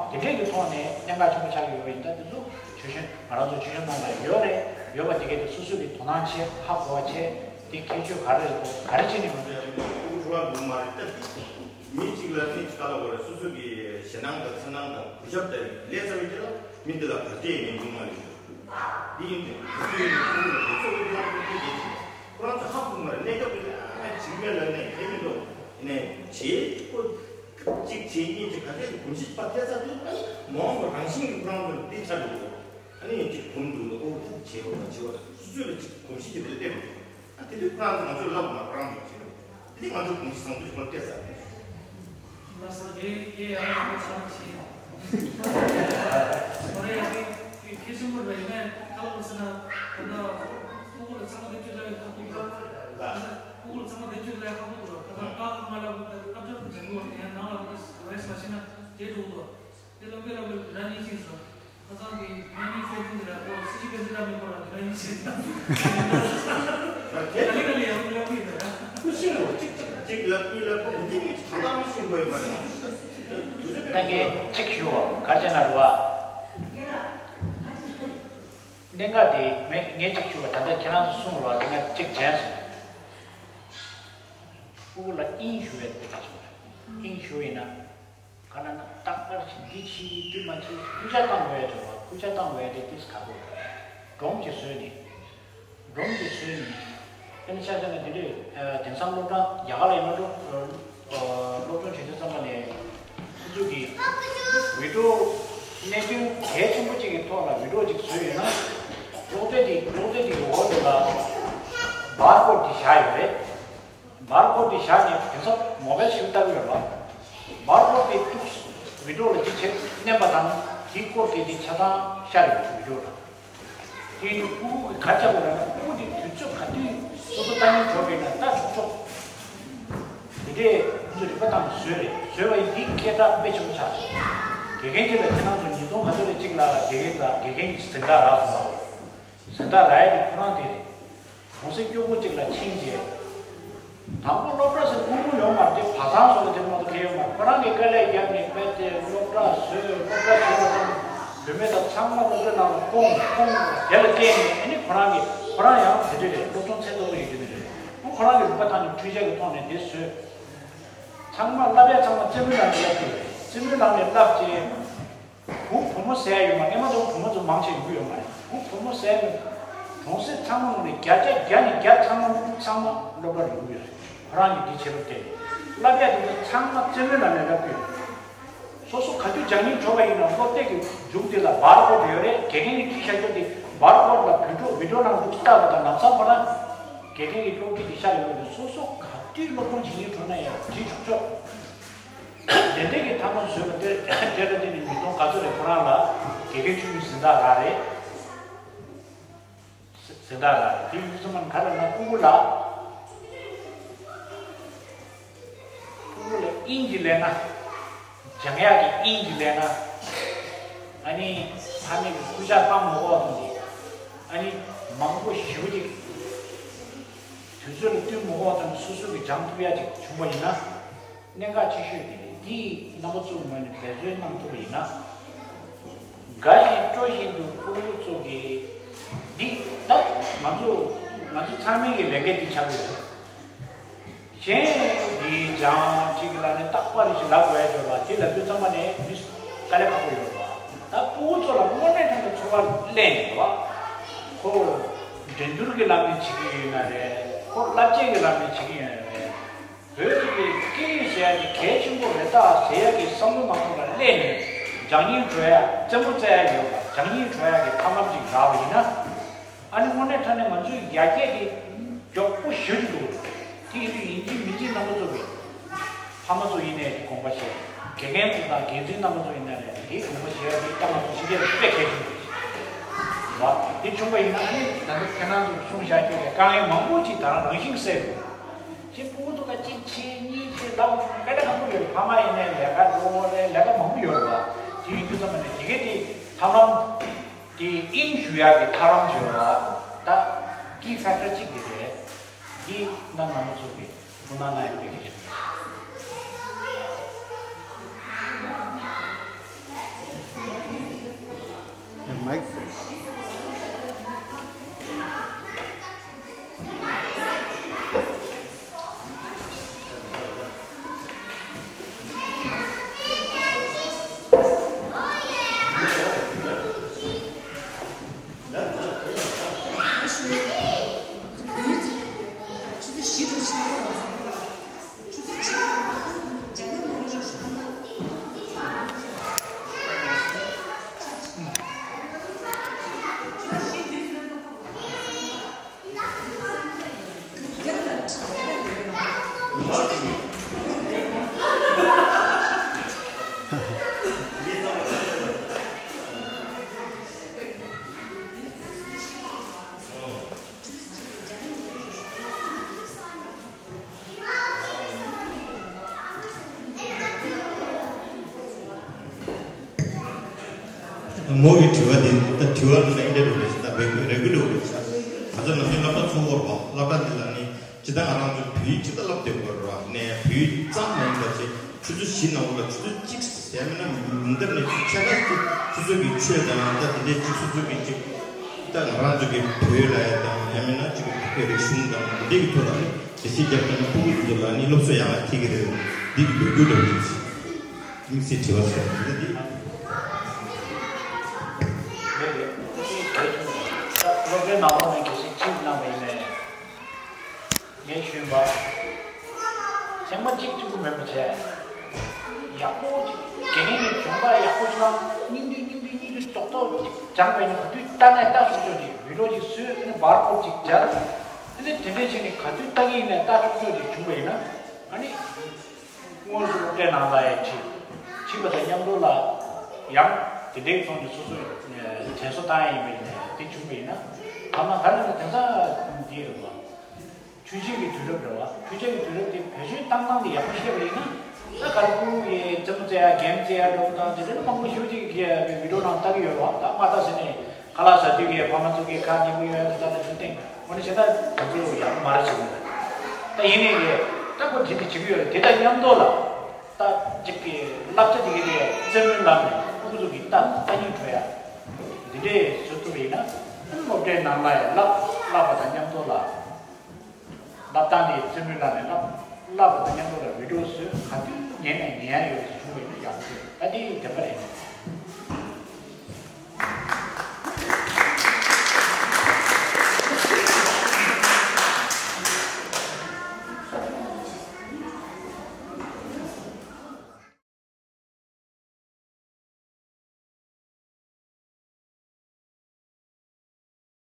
བ་དེ་འདྲས་ཀྱི་ཐོག་ནས་གནད་འགག་ཆེན་པོ་ཆགས་ཀྱི་ཡོད་པ་ཡིན། ད་དེ་ཚོ་ཆོས་གཞུང་ང་རང་ཚོ་ཆོས་གཞུང་ནང་ལ་ཡོད་རེད། ཡོད་པ་དེ་གས་དེ་སོ་སོ་གི་དོ་སྣང་བྱེད། ཧ་གོ་བ་བྱེད། དེ་ཁྱད་ཆོས་ག་རེ་རེད་འདུག་ག་རེ་བྱས་ནས་ང་ཚོས་ཁྱོད་ཀྱི་ཕྲུ་གུ་འགྲོ་བ་འདུག་མ་རེད། ད་དེ་མི་གཅིག་ལ་ནི་ག་ལ་བ་རེད། སོ་སོ་གི་ཞེད་སྣང་དང་འཚེར་སྣང་དང་གུས་ཞབས་ལྟ་བུའི་ལས་ཚ་བའི་རྒྱུ་ལ་མི་འདི་ལ་ག་སྤྲད་ཡིན་འདུག་མ་རེད། འདི་ཡིན་དུས་ཁོ་ཚོའི་ནི་ཁོ་ཚོ་ལ་དེ་ཚོ་གི་ལྷག་པར་དུ་དེ་བྱས་ཁོ་རང་ཚོ་ཧ་གོ་མ་རེད། གནས་སྐབས་ཀྱི་ཨ་ཇིག་མེད་ལ་ནས་དེ་མི་འདུག་ནས་བྱེད་ཁོ་གཅིག་བྱེད་གཉིས་བྱེད་ག་ཚད་ཀྱི་གོམས་གཤིས་ཕར་ཐེབས་ཚར་དུས་མ་འོངས་པ་རང་བཞིན་གྱི་ཁོ་རང་ཚོ་ལ་འདི་ཆགས་འགྲོ་གི་འདུག་ཨ་ནི་གཅིག་གོམས་འདུག་ལ་ཨོ་ཕུག་བྱེད་པ་མ་བྱེད་པ་སོ་སོ་ལ་གཅིག་གོམས་གཤིས་ཀྱི་དེ་ལ་སླེབས་འགྲོ། ཨ་དེ་དུས་ཁོ་རང་ཚོ་ང་ཚོའི་ལབ་མ་ཁོ་རང་མི་བྱེད་རོགས། དེ་ང་ཚོ་གོང་ཞིག་བཟང་པོ་ཞིག་ཁོ་སྤྲད་ས་རེད། ལགས་སོ། དེ་དེ་ཡང་ཡང་ཆགས་ཤིང་། ཁོ་རེ་ཡང་དེ་དེ་ཁེ་ཆེན་པོ་རེད། ཡིན་ནའི་ཁ་ལོ་ཟེར་ན་ད་ལྟ་ཕྲུ་གུ་ལ་ཚང་མ་བེད་སྤྱོད་ལ་ཁག་པོ་འདུག་ཕྲུ་གུ་ལ་ཚང་མ་བེད་སྤྱོད་ལ་ཁག་པོ་འདུག་ད་ལྟ་ཀ་ཁ་ང་ལ་ད་ལྟ་ཀ་ཅོ་དང་ལྗང་གུ་ཡང་ནང་ལ་རེས་མ་ཤེས་ན་དེ་འགྲོ་འདུག་དེ་ལ་དཔེ་ལ་དཔེ་རང་ཉིད་ཤེས་སོང་། ཁ་སང་གི་ཕན་ནི་ཕན་ཚུན་འདི་ལ་ཁོ་སྲིད་ཇུས་ཕན་ཚུན་ལ་མི་ཁོ་རང་གི་རང་ཉིད་ཤེས་སོང་། ག་ལེ་ག་ལེ་ཡང་ཡང་མི་འདུག་ཡ། ཁུ་ཤིང་ལོ་གཅིག་གཅིག་གཅིག་ལ་གཉིས་ལ་ཁོ་འདི་མི་གཅིག་ད་ལྟ་མི་ཤེས་དགོས་ཡོད་པ་རེད། ད་ངས་གཅིག་ཞུ་བ་ག་རེ་བྱས་ན་རེད་བ། གནད་འགག་དེ་ངས་ངས་གཅིག་ཞུ་བ་ད་ལྟ་ཁྱེད་རང་ཚོ་གསུངས་རེད་བ། དེ་ངས་གཅིག་དྲན་སོང་། ཕྲུ་གུ་ལ་དབྱིངས་ཞུ་བའི་དེ་ག་སོང་རེད། དབྱིངས་ཞུ་ཡིན་ན། ག་ལ་ན་རྟག་པར་ཞིག་འདི་ཕྱིའི་དུས་མ་ཚོད་སྐུལ་ལྕག་བཏང་དགོས་ཡ་བྱུང་བ། སྐུལ་ལྕག་བཏང་དགོས་ཡ་དེ་ཏིས་ག་དགོས། སྒྲོམ་གྱིས་བཟོས་ནས། སྒྲོམ་གྱིས་བཟོས་ནས། ཨ་ནི་ཆ་བཞག་ན་དེ་འདྲས་དེང་སང་སློབ་གྲྭ་རྒྱ་གར་ལ་ཡིན་ན་སློབ་སློབ་སྦྱོང་བྱེད་དུས་ཙམ་པ་ནས་ཁོ་ཚོ་གིས་བི་ཌིའོ་གནད་དོན་གལ་ཆེན་པོ་གཅིག་གི་ཐོག་ལ་བི་ཌིའོ་གཅིག་བཟོས་ཡོད་ན། གློག་དེབ་དེ་གློག་དེབ་དེ་གི་འོག་དེ་ལ་བར་ཀོཌ་དེ་བཞག་ཡོད་རེད། བར་ཀོཌ་དེ་བཞག་ནས་དེང་སང་མོ་བལ་ཞིག་ལྟ་གི་ཡོད་ལ། བར་ཀོཌ་དེ་ཏུག་བི་ཌིའོ་ལ་ཅིག་བྱེད་མནན་པ་དང་དེའི་སྐོར་དེ་དེ་ཆ་ཚང་ཤར་ཡོང་བི་ཌིའོ་ལ། དེ་ནི་ཕྲུ་གུ་གི་ག་རེ་བྱ་དགོས་ལབ་ན། ཕྲུ་གུ་དེ་དུས་ཚོད་ག་དུས་སོ་སོ་ལྟ་ཉན་འགྲོ་བས་ན་ལྟ་ཆོག་ཆོག་དེ་འདྲས་ཁོ་ཚོ་རིག་པ་བཏང་ནས་བཟོས་རེད། བཟོས་པ་ཡིན་དེའི་སྐད་གྲགས་དཔེ་ཆེན་པོ་ཆགས་སོང་། དགེ་རྒན་དེ་ལ་ཁྱེད་རང་ཚོ་ཉིས་སྟོང་ག་ཚོད་རེ་གཅིག་ལ་དགེ་རྒན་ལ་དགེ་རྒན་གྱི་འཛིན་གྲྭ་རག་སོང་བ། འཛིན་གྲྭ་རག་ཡ་དེ་ཁོ་རང་དེ་རེད། གྲོང་གསེབ་སྐྱོ་པོ་གཅིག་ལ་ཕྱིན་རྗེས། དང་པོ་སློབ་གྲྭ་ཟེར་ཁུངས་ལུང་ཡོད་མ་རེད། དེ་བ་ཚང་བཟོ་ལ་དེ་མ་གཏོགས་གལ་ཡོད་མ་རེད། ཁོ་རང་གིས་དཀའ་ལས་བརྒྱབ་ནས་དཔེ་དེ་སློབ་གྲྭ་བཟོས། སློབ་གྲྭ་བཟོས་པ་དང་བུད་མེད་དང་ཚང་མ་སློབ་གྲྭའི་ནང་ལ་སྐོང་སྐོང་། དེ་ལ་བརྟེན་ནས་ཨ་ནི་ཁོ་རང་གིས་ཁོ་རང་ཡང་དེ་འདྲ་རེད། སློབ་སྦྱོང་ཚད་མཐོ་པོ་ཡོད་རྒྱུ་ནི་རེད། ཁོ་རང་གི་རིག་པ་བཏང་ནས་འཕྲུལ་ཆས་ཀྱི་ཐོག་ནས་དེ་བཟོས། ཚང་མ་བསླབ་ཡ་ཚང་མ་རྩེད་མོའི་ནང་ནས་བསླབ་ཀྱི་ཡོད་རེད། རྩེད་མོའི་ནང་ནས་བསླབ་རྗེས། གུ་བུ་མོ་ཟེར་ཡོད་མ་རེད། སྔོན་མ་དང་བུ་མོ་ཚོ་མང་ཆེ་ཡོང་གི་ཡོད་མ་རེད། གུ་བུ་མོ་ཟེར་ནས་གྲོང་གསེབ་ཚང་མ་ནང་ནས་བརྒྱ་ཆ་བརྒྱ་ནས་བརྒྱ་ཚང་མ་ཚང་མ་སློབ་གྲྭར་ཡོང་གི་ཡོད་རེད། ཁོ་རང་གིས་འདི་བྱེད་པར་བརྟེན་ནས་བསླབ་ཡ་དེ་ཚོ་ཚང་མ་རྩེད་མོའི་ལམ་ནས་བསླབ་ཀྱི་ཡོད་རེད། སོ་སོ་ག་དུས་སྦྱང་སྙིང་བྲོ་བ་ཡིན་ན་སློབ་དེབ་ཀྱི་མཇུག་དེ་ལ་བར་ཀོཌ་ཡོད་རེད། དགེ་རྒན་གྱིས་བྲིས་བཞག་རྒྱུ་དེ་བར་ཀོཌ་ལ་བི་ཌིའོ་བི་ཌིའོ་ནང་འདུག་ལྟ་བ་དང་ལམ་སང་ཁོ་ན་དགེ་རྒན་གྱི་སློབ་ཁྲིད་དེ་ཤར་ཡོང་གི་འདུག་སོ་སོ་ག་དུས་སློབ་སྦྱོང་བྱེད་སྙིང་བྲོ་ན་ཡང་བྲིས་ཆོག་ཆོག་དེ་འདྲའི་གི་ཐ་མ་བཟོས་པ་དེ་དེ་ལ་དེ་ནི་ཉིས་སྟོང་ག་ཚོད་རེད། ཁོ་རང་ལ་དགེ་རྒན་ཆུང་ཆུང་གཟེངས་རྟགས་རག་རེད། གཟེངས་རྟགས་རག་རེད། དེ་ཡིན་དུས་ཙམ་པ་ག་རེ་ན་ཕྲུ་གུ་ལ་ཕྲུ་གུ་ལ་དབྱིངས་ཀྱི་ལས་ན། སྦྱང་ཡག་གི་དབྱིངས་ཀྱི་ལས་ན། ཨ་ནི་ཕ་མེས་ཀྱི་སྐུལ་ལྕག་བཏང་མ་དགོས་པ་དང་། ཨ་ནི་མང་པོ་ཞེ་པོ་ཅིག་དུས་ཚོད་ལ་བསྟུན་མ་དགོས་པ་དང་སོ་སོ་གི་སྦྱང་ཐུབ་ཡག་ཅིག་བྱུང་བ་ཡིན་ན། གནད་འགག་ཆེ་ཤོས་དེ་རེད། འདི་རྣམ་པ་ཚོའི་ངོས་ནས་འབད་བརྩོན་གནང་ཐུབ་པ་ཡིན་ན། དགའ་བཞིན་སྤྲོ་བཞིན་དུ་ཕྲུ་གུ་ཚོ་གིས་འདི་ད་ང་ཚོ་ང་ཚོ་ཚང་མའི་གི་ལས་འགན་འདི་ཆགས་ཀྱི་ཡོད་རེད། གཞན་འདི་སྦྱང་གཅིག་ལ་ནི་རྟག་པར་ཞིག་ལབ་དགོས་ཡ་ཡོད་པ་དེ་ལབ་དུས་ཙམ་པ་ནས་མི་དཀའ་ལས་ཁག་པོ་ཡོད་པ། ད་ཕྲུ་གུ་ཚོ་ལ་དངོས་གནས་དྲང་གནས་ཚོར་བ་སླེབས་ནས་པ། ཁོ་འགྲན་བསྡུར་གྱི་ལམ་ནས་བྱེད་ཀྱི་ཡོད་ན་རེད། ཁོ་བསླབ་བྱའི་གི་ལམ་ནས་བྱེད་ཀྱི་ཡོད་ན་རེད། བོད་ཀྱི་སྐད་ཡིག་ཟེར་ཡ་དེ་གལ་ཆེན་པོ་རེད་ད་ཟེར་ཡ་གི་བསམ་བློ་མ་ཐོངས་པར་སླེབས་ནས་སྦྱང་སྙིང་བྲོ་ཡ། རྩེད་མོ་རྩེ་ཡ་ཡོད་པ། སྦྱང་སྙིང་བྲོ་ཡ་གི་ཐབས་ལམ་ཅིག་རག་པ་ཡིན་ན། ཨ་ནི་དངོས་གནས་དྲང་གནས་ང་ཚོའི་ཡར་རྒྱས་དེ་མགྱོགས་པོ་ཞེ་པོ་ཅིག་འགྲོ་གི་རེད། དེ་ཡིན་དུས་ཡིན་གཅིག་མིན་གཅིག་རྣམ་པ་ཚོ་གིས་ཕ་མ་ཚོ་ཡིན་ནའི་དགོངས་པ་བཞེས། དགེ་རྒན་ཚོ་དང་འགན་འཛིན་རྣམ་པ་ཚོ་ཡིན་ན་རེད། དེའི་དགོངས་པ་བཞེས་ཡ་དེ་ད་ང་ཚོ་ཕྱི་རྒྱལ་དཔེ་གལ་ཆེན་པོ་རེད་བ། དེ་བྱུང་བ་ཡིན་ན་ཨ་ནི་ད་ལྟ་ཁྱེད་རང་ཚོས་གསུངས་བཞག་རྒྱུ་ལས་དཀའ་ངལ་མང་པོ་ཅིག་ད་རང་རང་བཞིན་སེལ་དགོས། ཅིག་ཕྲུ་གུ་ཚོ་ལ་གཅིག་བྱས་གཉིས་བྱས་ལབ་སོང་ན་དཔེ་ཆ་མང་པོ་ཡོད་རེད། ཕ་མ་ཡིན་ནའི་ལས་ཀ་འགྲོ་དགོས་རེད། ལས་ཀ་མང་པོ་ཡོད་རེད་བ། དེ་ཡིན་དུས་ཙམ་པ་ནས་དེ་གའི་དེ་ཐབས་ལམ་དེ་དབྱིངས་ཞུ་ཡག་གི་ཐབས་ལམ་ཞུ་བ་ད་key factor་གཅིག་དེ་རེད། འདི་ད་ང་རང་ཚོ་གི་ཐུགས་སྣང་གནང་ཡག་དེ་ག་རེད། མའིག་མོ་གི་དྲི་བ་འདི་ད་དྲི་བ་འདི་ལ་ཨིན་ཌི་རུ་རེད་ཤག་ད་བེད་སྤྱོད་རེ་གུ་རུ་རེད་ཤག་ད་ལྟ་ནམ་རྒྱུན་སློབ་གྲྭ་ཚུགས་ཡོད་རེད་པ། སློབ་གྲྭ་འདི་ལ་ནི་ཇི་ལྟར་ང་རང་ཚོ་བོད་ཡིག་ཇི་ལྟར་བསླབ་བསྡད་དགོས་རེད་པ། ནས་བོད་ཡིག་ཙམ་མ་ཡིན་པ་བྱས་ཆུ་ཚོད་བཞི་ནང་ལོགས་ལ་ཆུ་ཚོད་གཅིག་ཟེར་མིན་ན་མི་འདིར་ནས་ཆུ་ཚོད་ཕྱེད་ཀ་ཅིག་སོ་སོ་གི་ཆོས་དང་ད་དེ་འདྲའི་ཅིག་སོ་སོ་གི་ཅིག་ད་ང་རང་ཚོ་གི་བོད་ལ་ཡ་དང་ཡང་མིན་ན་ཅིག་གི་བོད་ཀྱི་རིག་གཞུང་དང་འདི་འདྲའི་གི་ཐོག་ལ་ནི་དེ་སྲིད་རྒྱབ་དང་ཕྲུ་གུ་འདི་ཚོ་ལ་ནི་སློབ་གསོ་ཡག་ལ་ཐེབས་ཀྱི་རེད། འདི་གི་འབོད་སྐུལ་འདྲ་བོ་ཅིག་དམིགས་བསལ་དྲི་བ་ཟེར་བ་འདི་འདི། རེད་རེད། སློབ་གྲྭའི་ནང་ལོགས་ནས་གལ་སྲིད་ཁྲིད་གནང་བ་ཡིན་ནའི། ངས་ཞུས་པ། ཚང་མ་གཅིག་གཅིག་པུ་མེད་པ་བྱས། ཡག་པོ་ཅིག་དགེ་རྒན་གྱི་སྦྱོང་བརྡར་ཡག་པོ་ཅིག་གནང་། སྙིང་བསྡུས་སྙིང་བསྡུས་སྙིང་བསྡུས་རྡོག་རྡོག་ཅིག་སྦྱངས་པ་ཡིན་ན་ག་དུས་ལྟ་ན་ལྟ་ཆོག་ཆོག་ཅིག་བི་ཌི་ཡོ་ཅིག་བཟོས། ཨ་ནི་བར་སྐོར་ཅིག་སྦྱར། ཨ་ནི་དེ་འདྲས་བྱས་ནས་ག་དུས་ལྟ་གི་ཡིན་ནའི་ལྟ་ཆོག་ཆོག་ཅིག་བྱུང་བ་ཡིན་ན། ཨ་ནི། སྔོན་སུ་སློབ་གྲྭའི་ནང་ལ་ཡང་ཁྲིད། ཁྲིད་པ་དང་མཉམ་དུ་ལ་ཡང་དེ་འདྲའི་ཐོག་ནས་སོ་སོས་དྲན་གསོ་བཏང་ཡ་ཡིན་པ་ཡིན་ནའི་དེ་བྱུང་བ་ཡིན་ན། ཐ་མ་ག་རེ་ལ་དེང་སང་འདི་རེད་བ། འཕྲུལ་ཆས་ཀྱི་དུས་རབས་རེད་བ། འཕྲུལ་ཆས་ཀྱི་དུས་རབས་དེ་བེད་སྤྱོད་བཏང་སྟངས་དེ་ཡག་པོ་ཤེས་པ་ཡིན་ན། ད་ག་རེ་ཕྲུ་གུ་གིས་རྩེད་མོ་རྩེ་ཡ་གེམ་རྩེ་ཡ་འདྲ་བོ་དང་དེ་འདྲ་མང་པོ་ཞེ་པོ་ཅིག་གིས་བི་ཌི་ཡོ་ནང་ལྟ་གི་ཡོད་བ། ད་མ་ལྟ་ཟེར་ནས་ཁ་ལག་ཟ་དུས་ཀྱི་ཕ་མ་ཚོ་གིས་ཁ་ཉན་གི་ཡོད་ད་ལྟ་ད་ལྟ་ཐུག་སྟེང་། འོ་ན་བྱས་ན་དེ་ཚོ་ཡག་པོ་མ་རེད་ཟེར་གི་འདུག་ད་ཡིན་ནའི་ལས་ད་ཁོ་དེ་འདྲ་བྱེད་ཀྱི་ཡོད་རེད། དེ་དང་མཉམ་དུ་ལ་ད་ཅིག་གི་བསླབ་བྱ་དེ་གའི་དེ་རྩེད་མོའི་ལམ་ནས་ཕྲུ་གུ་ཚོ་གི་ལྟ་ལྟ་སྙིང་འདོད་ཡ་འདི་འདྲས་བཟོ་ཐུབ་པ་ཡིན་ན། སློབ་གྲྭའི་ནང་ལ་ཡང་བསླབ་བསླབ་པ་དང་མཉམ་དུ་ལ་བསླབ་སྟངས་དེ་རྩེད་མོའི་ལམ་ནས་བསླབ་བསླབ་པ་དང་མཉམ་དུ་ལ་བི་ཌི་ཡོ་བཟོས། ག་དུས་ཉན་ནས་ཉན་ཡ་ཡོད་ཅིག་བྱུང་བ་ཡིན་ན་ཡག་པོ་རེད། ད་དེ་བདེན་པ་རེད།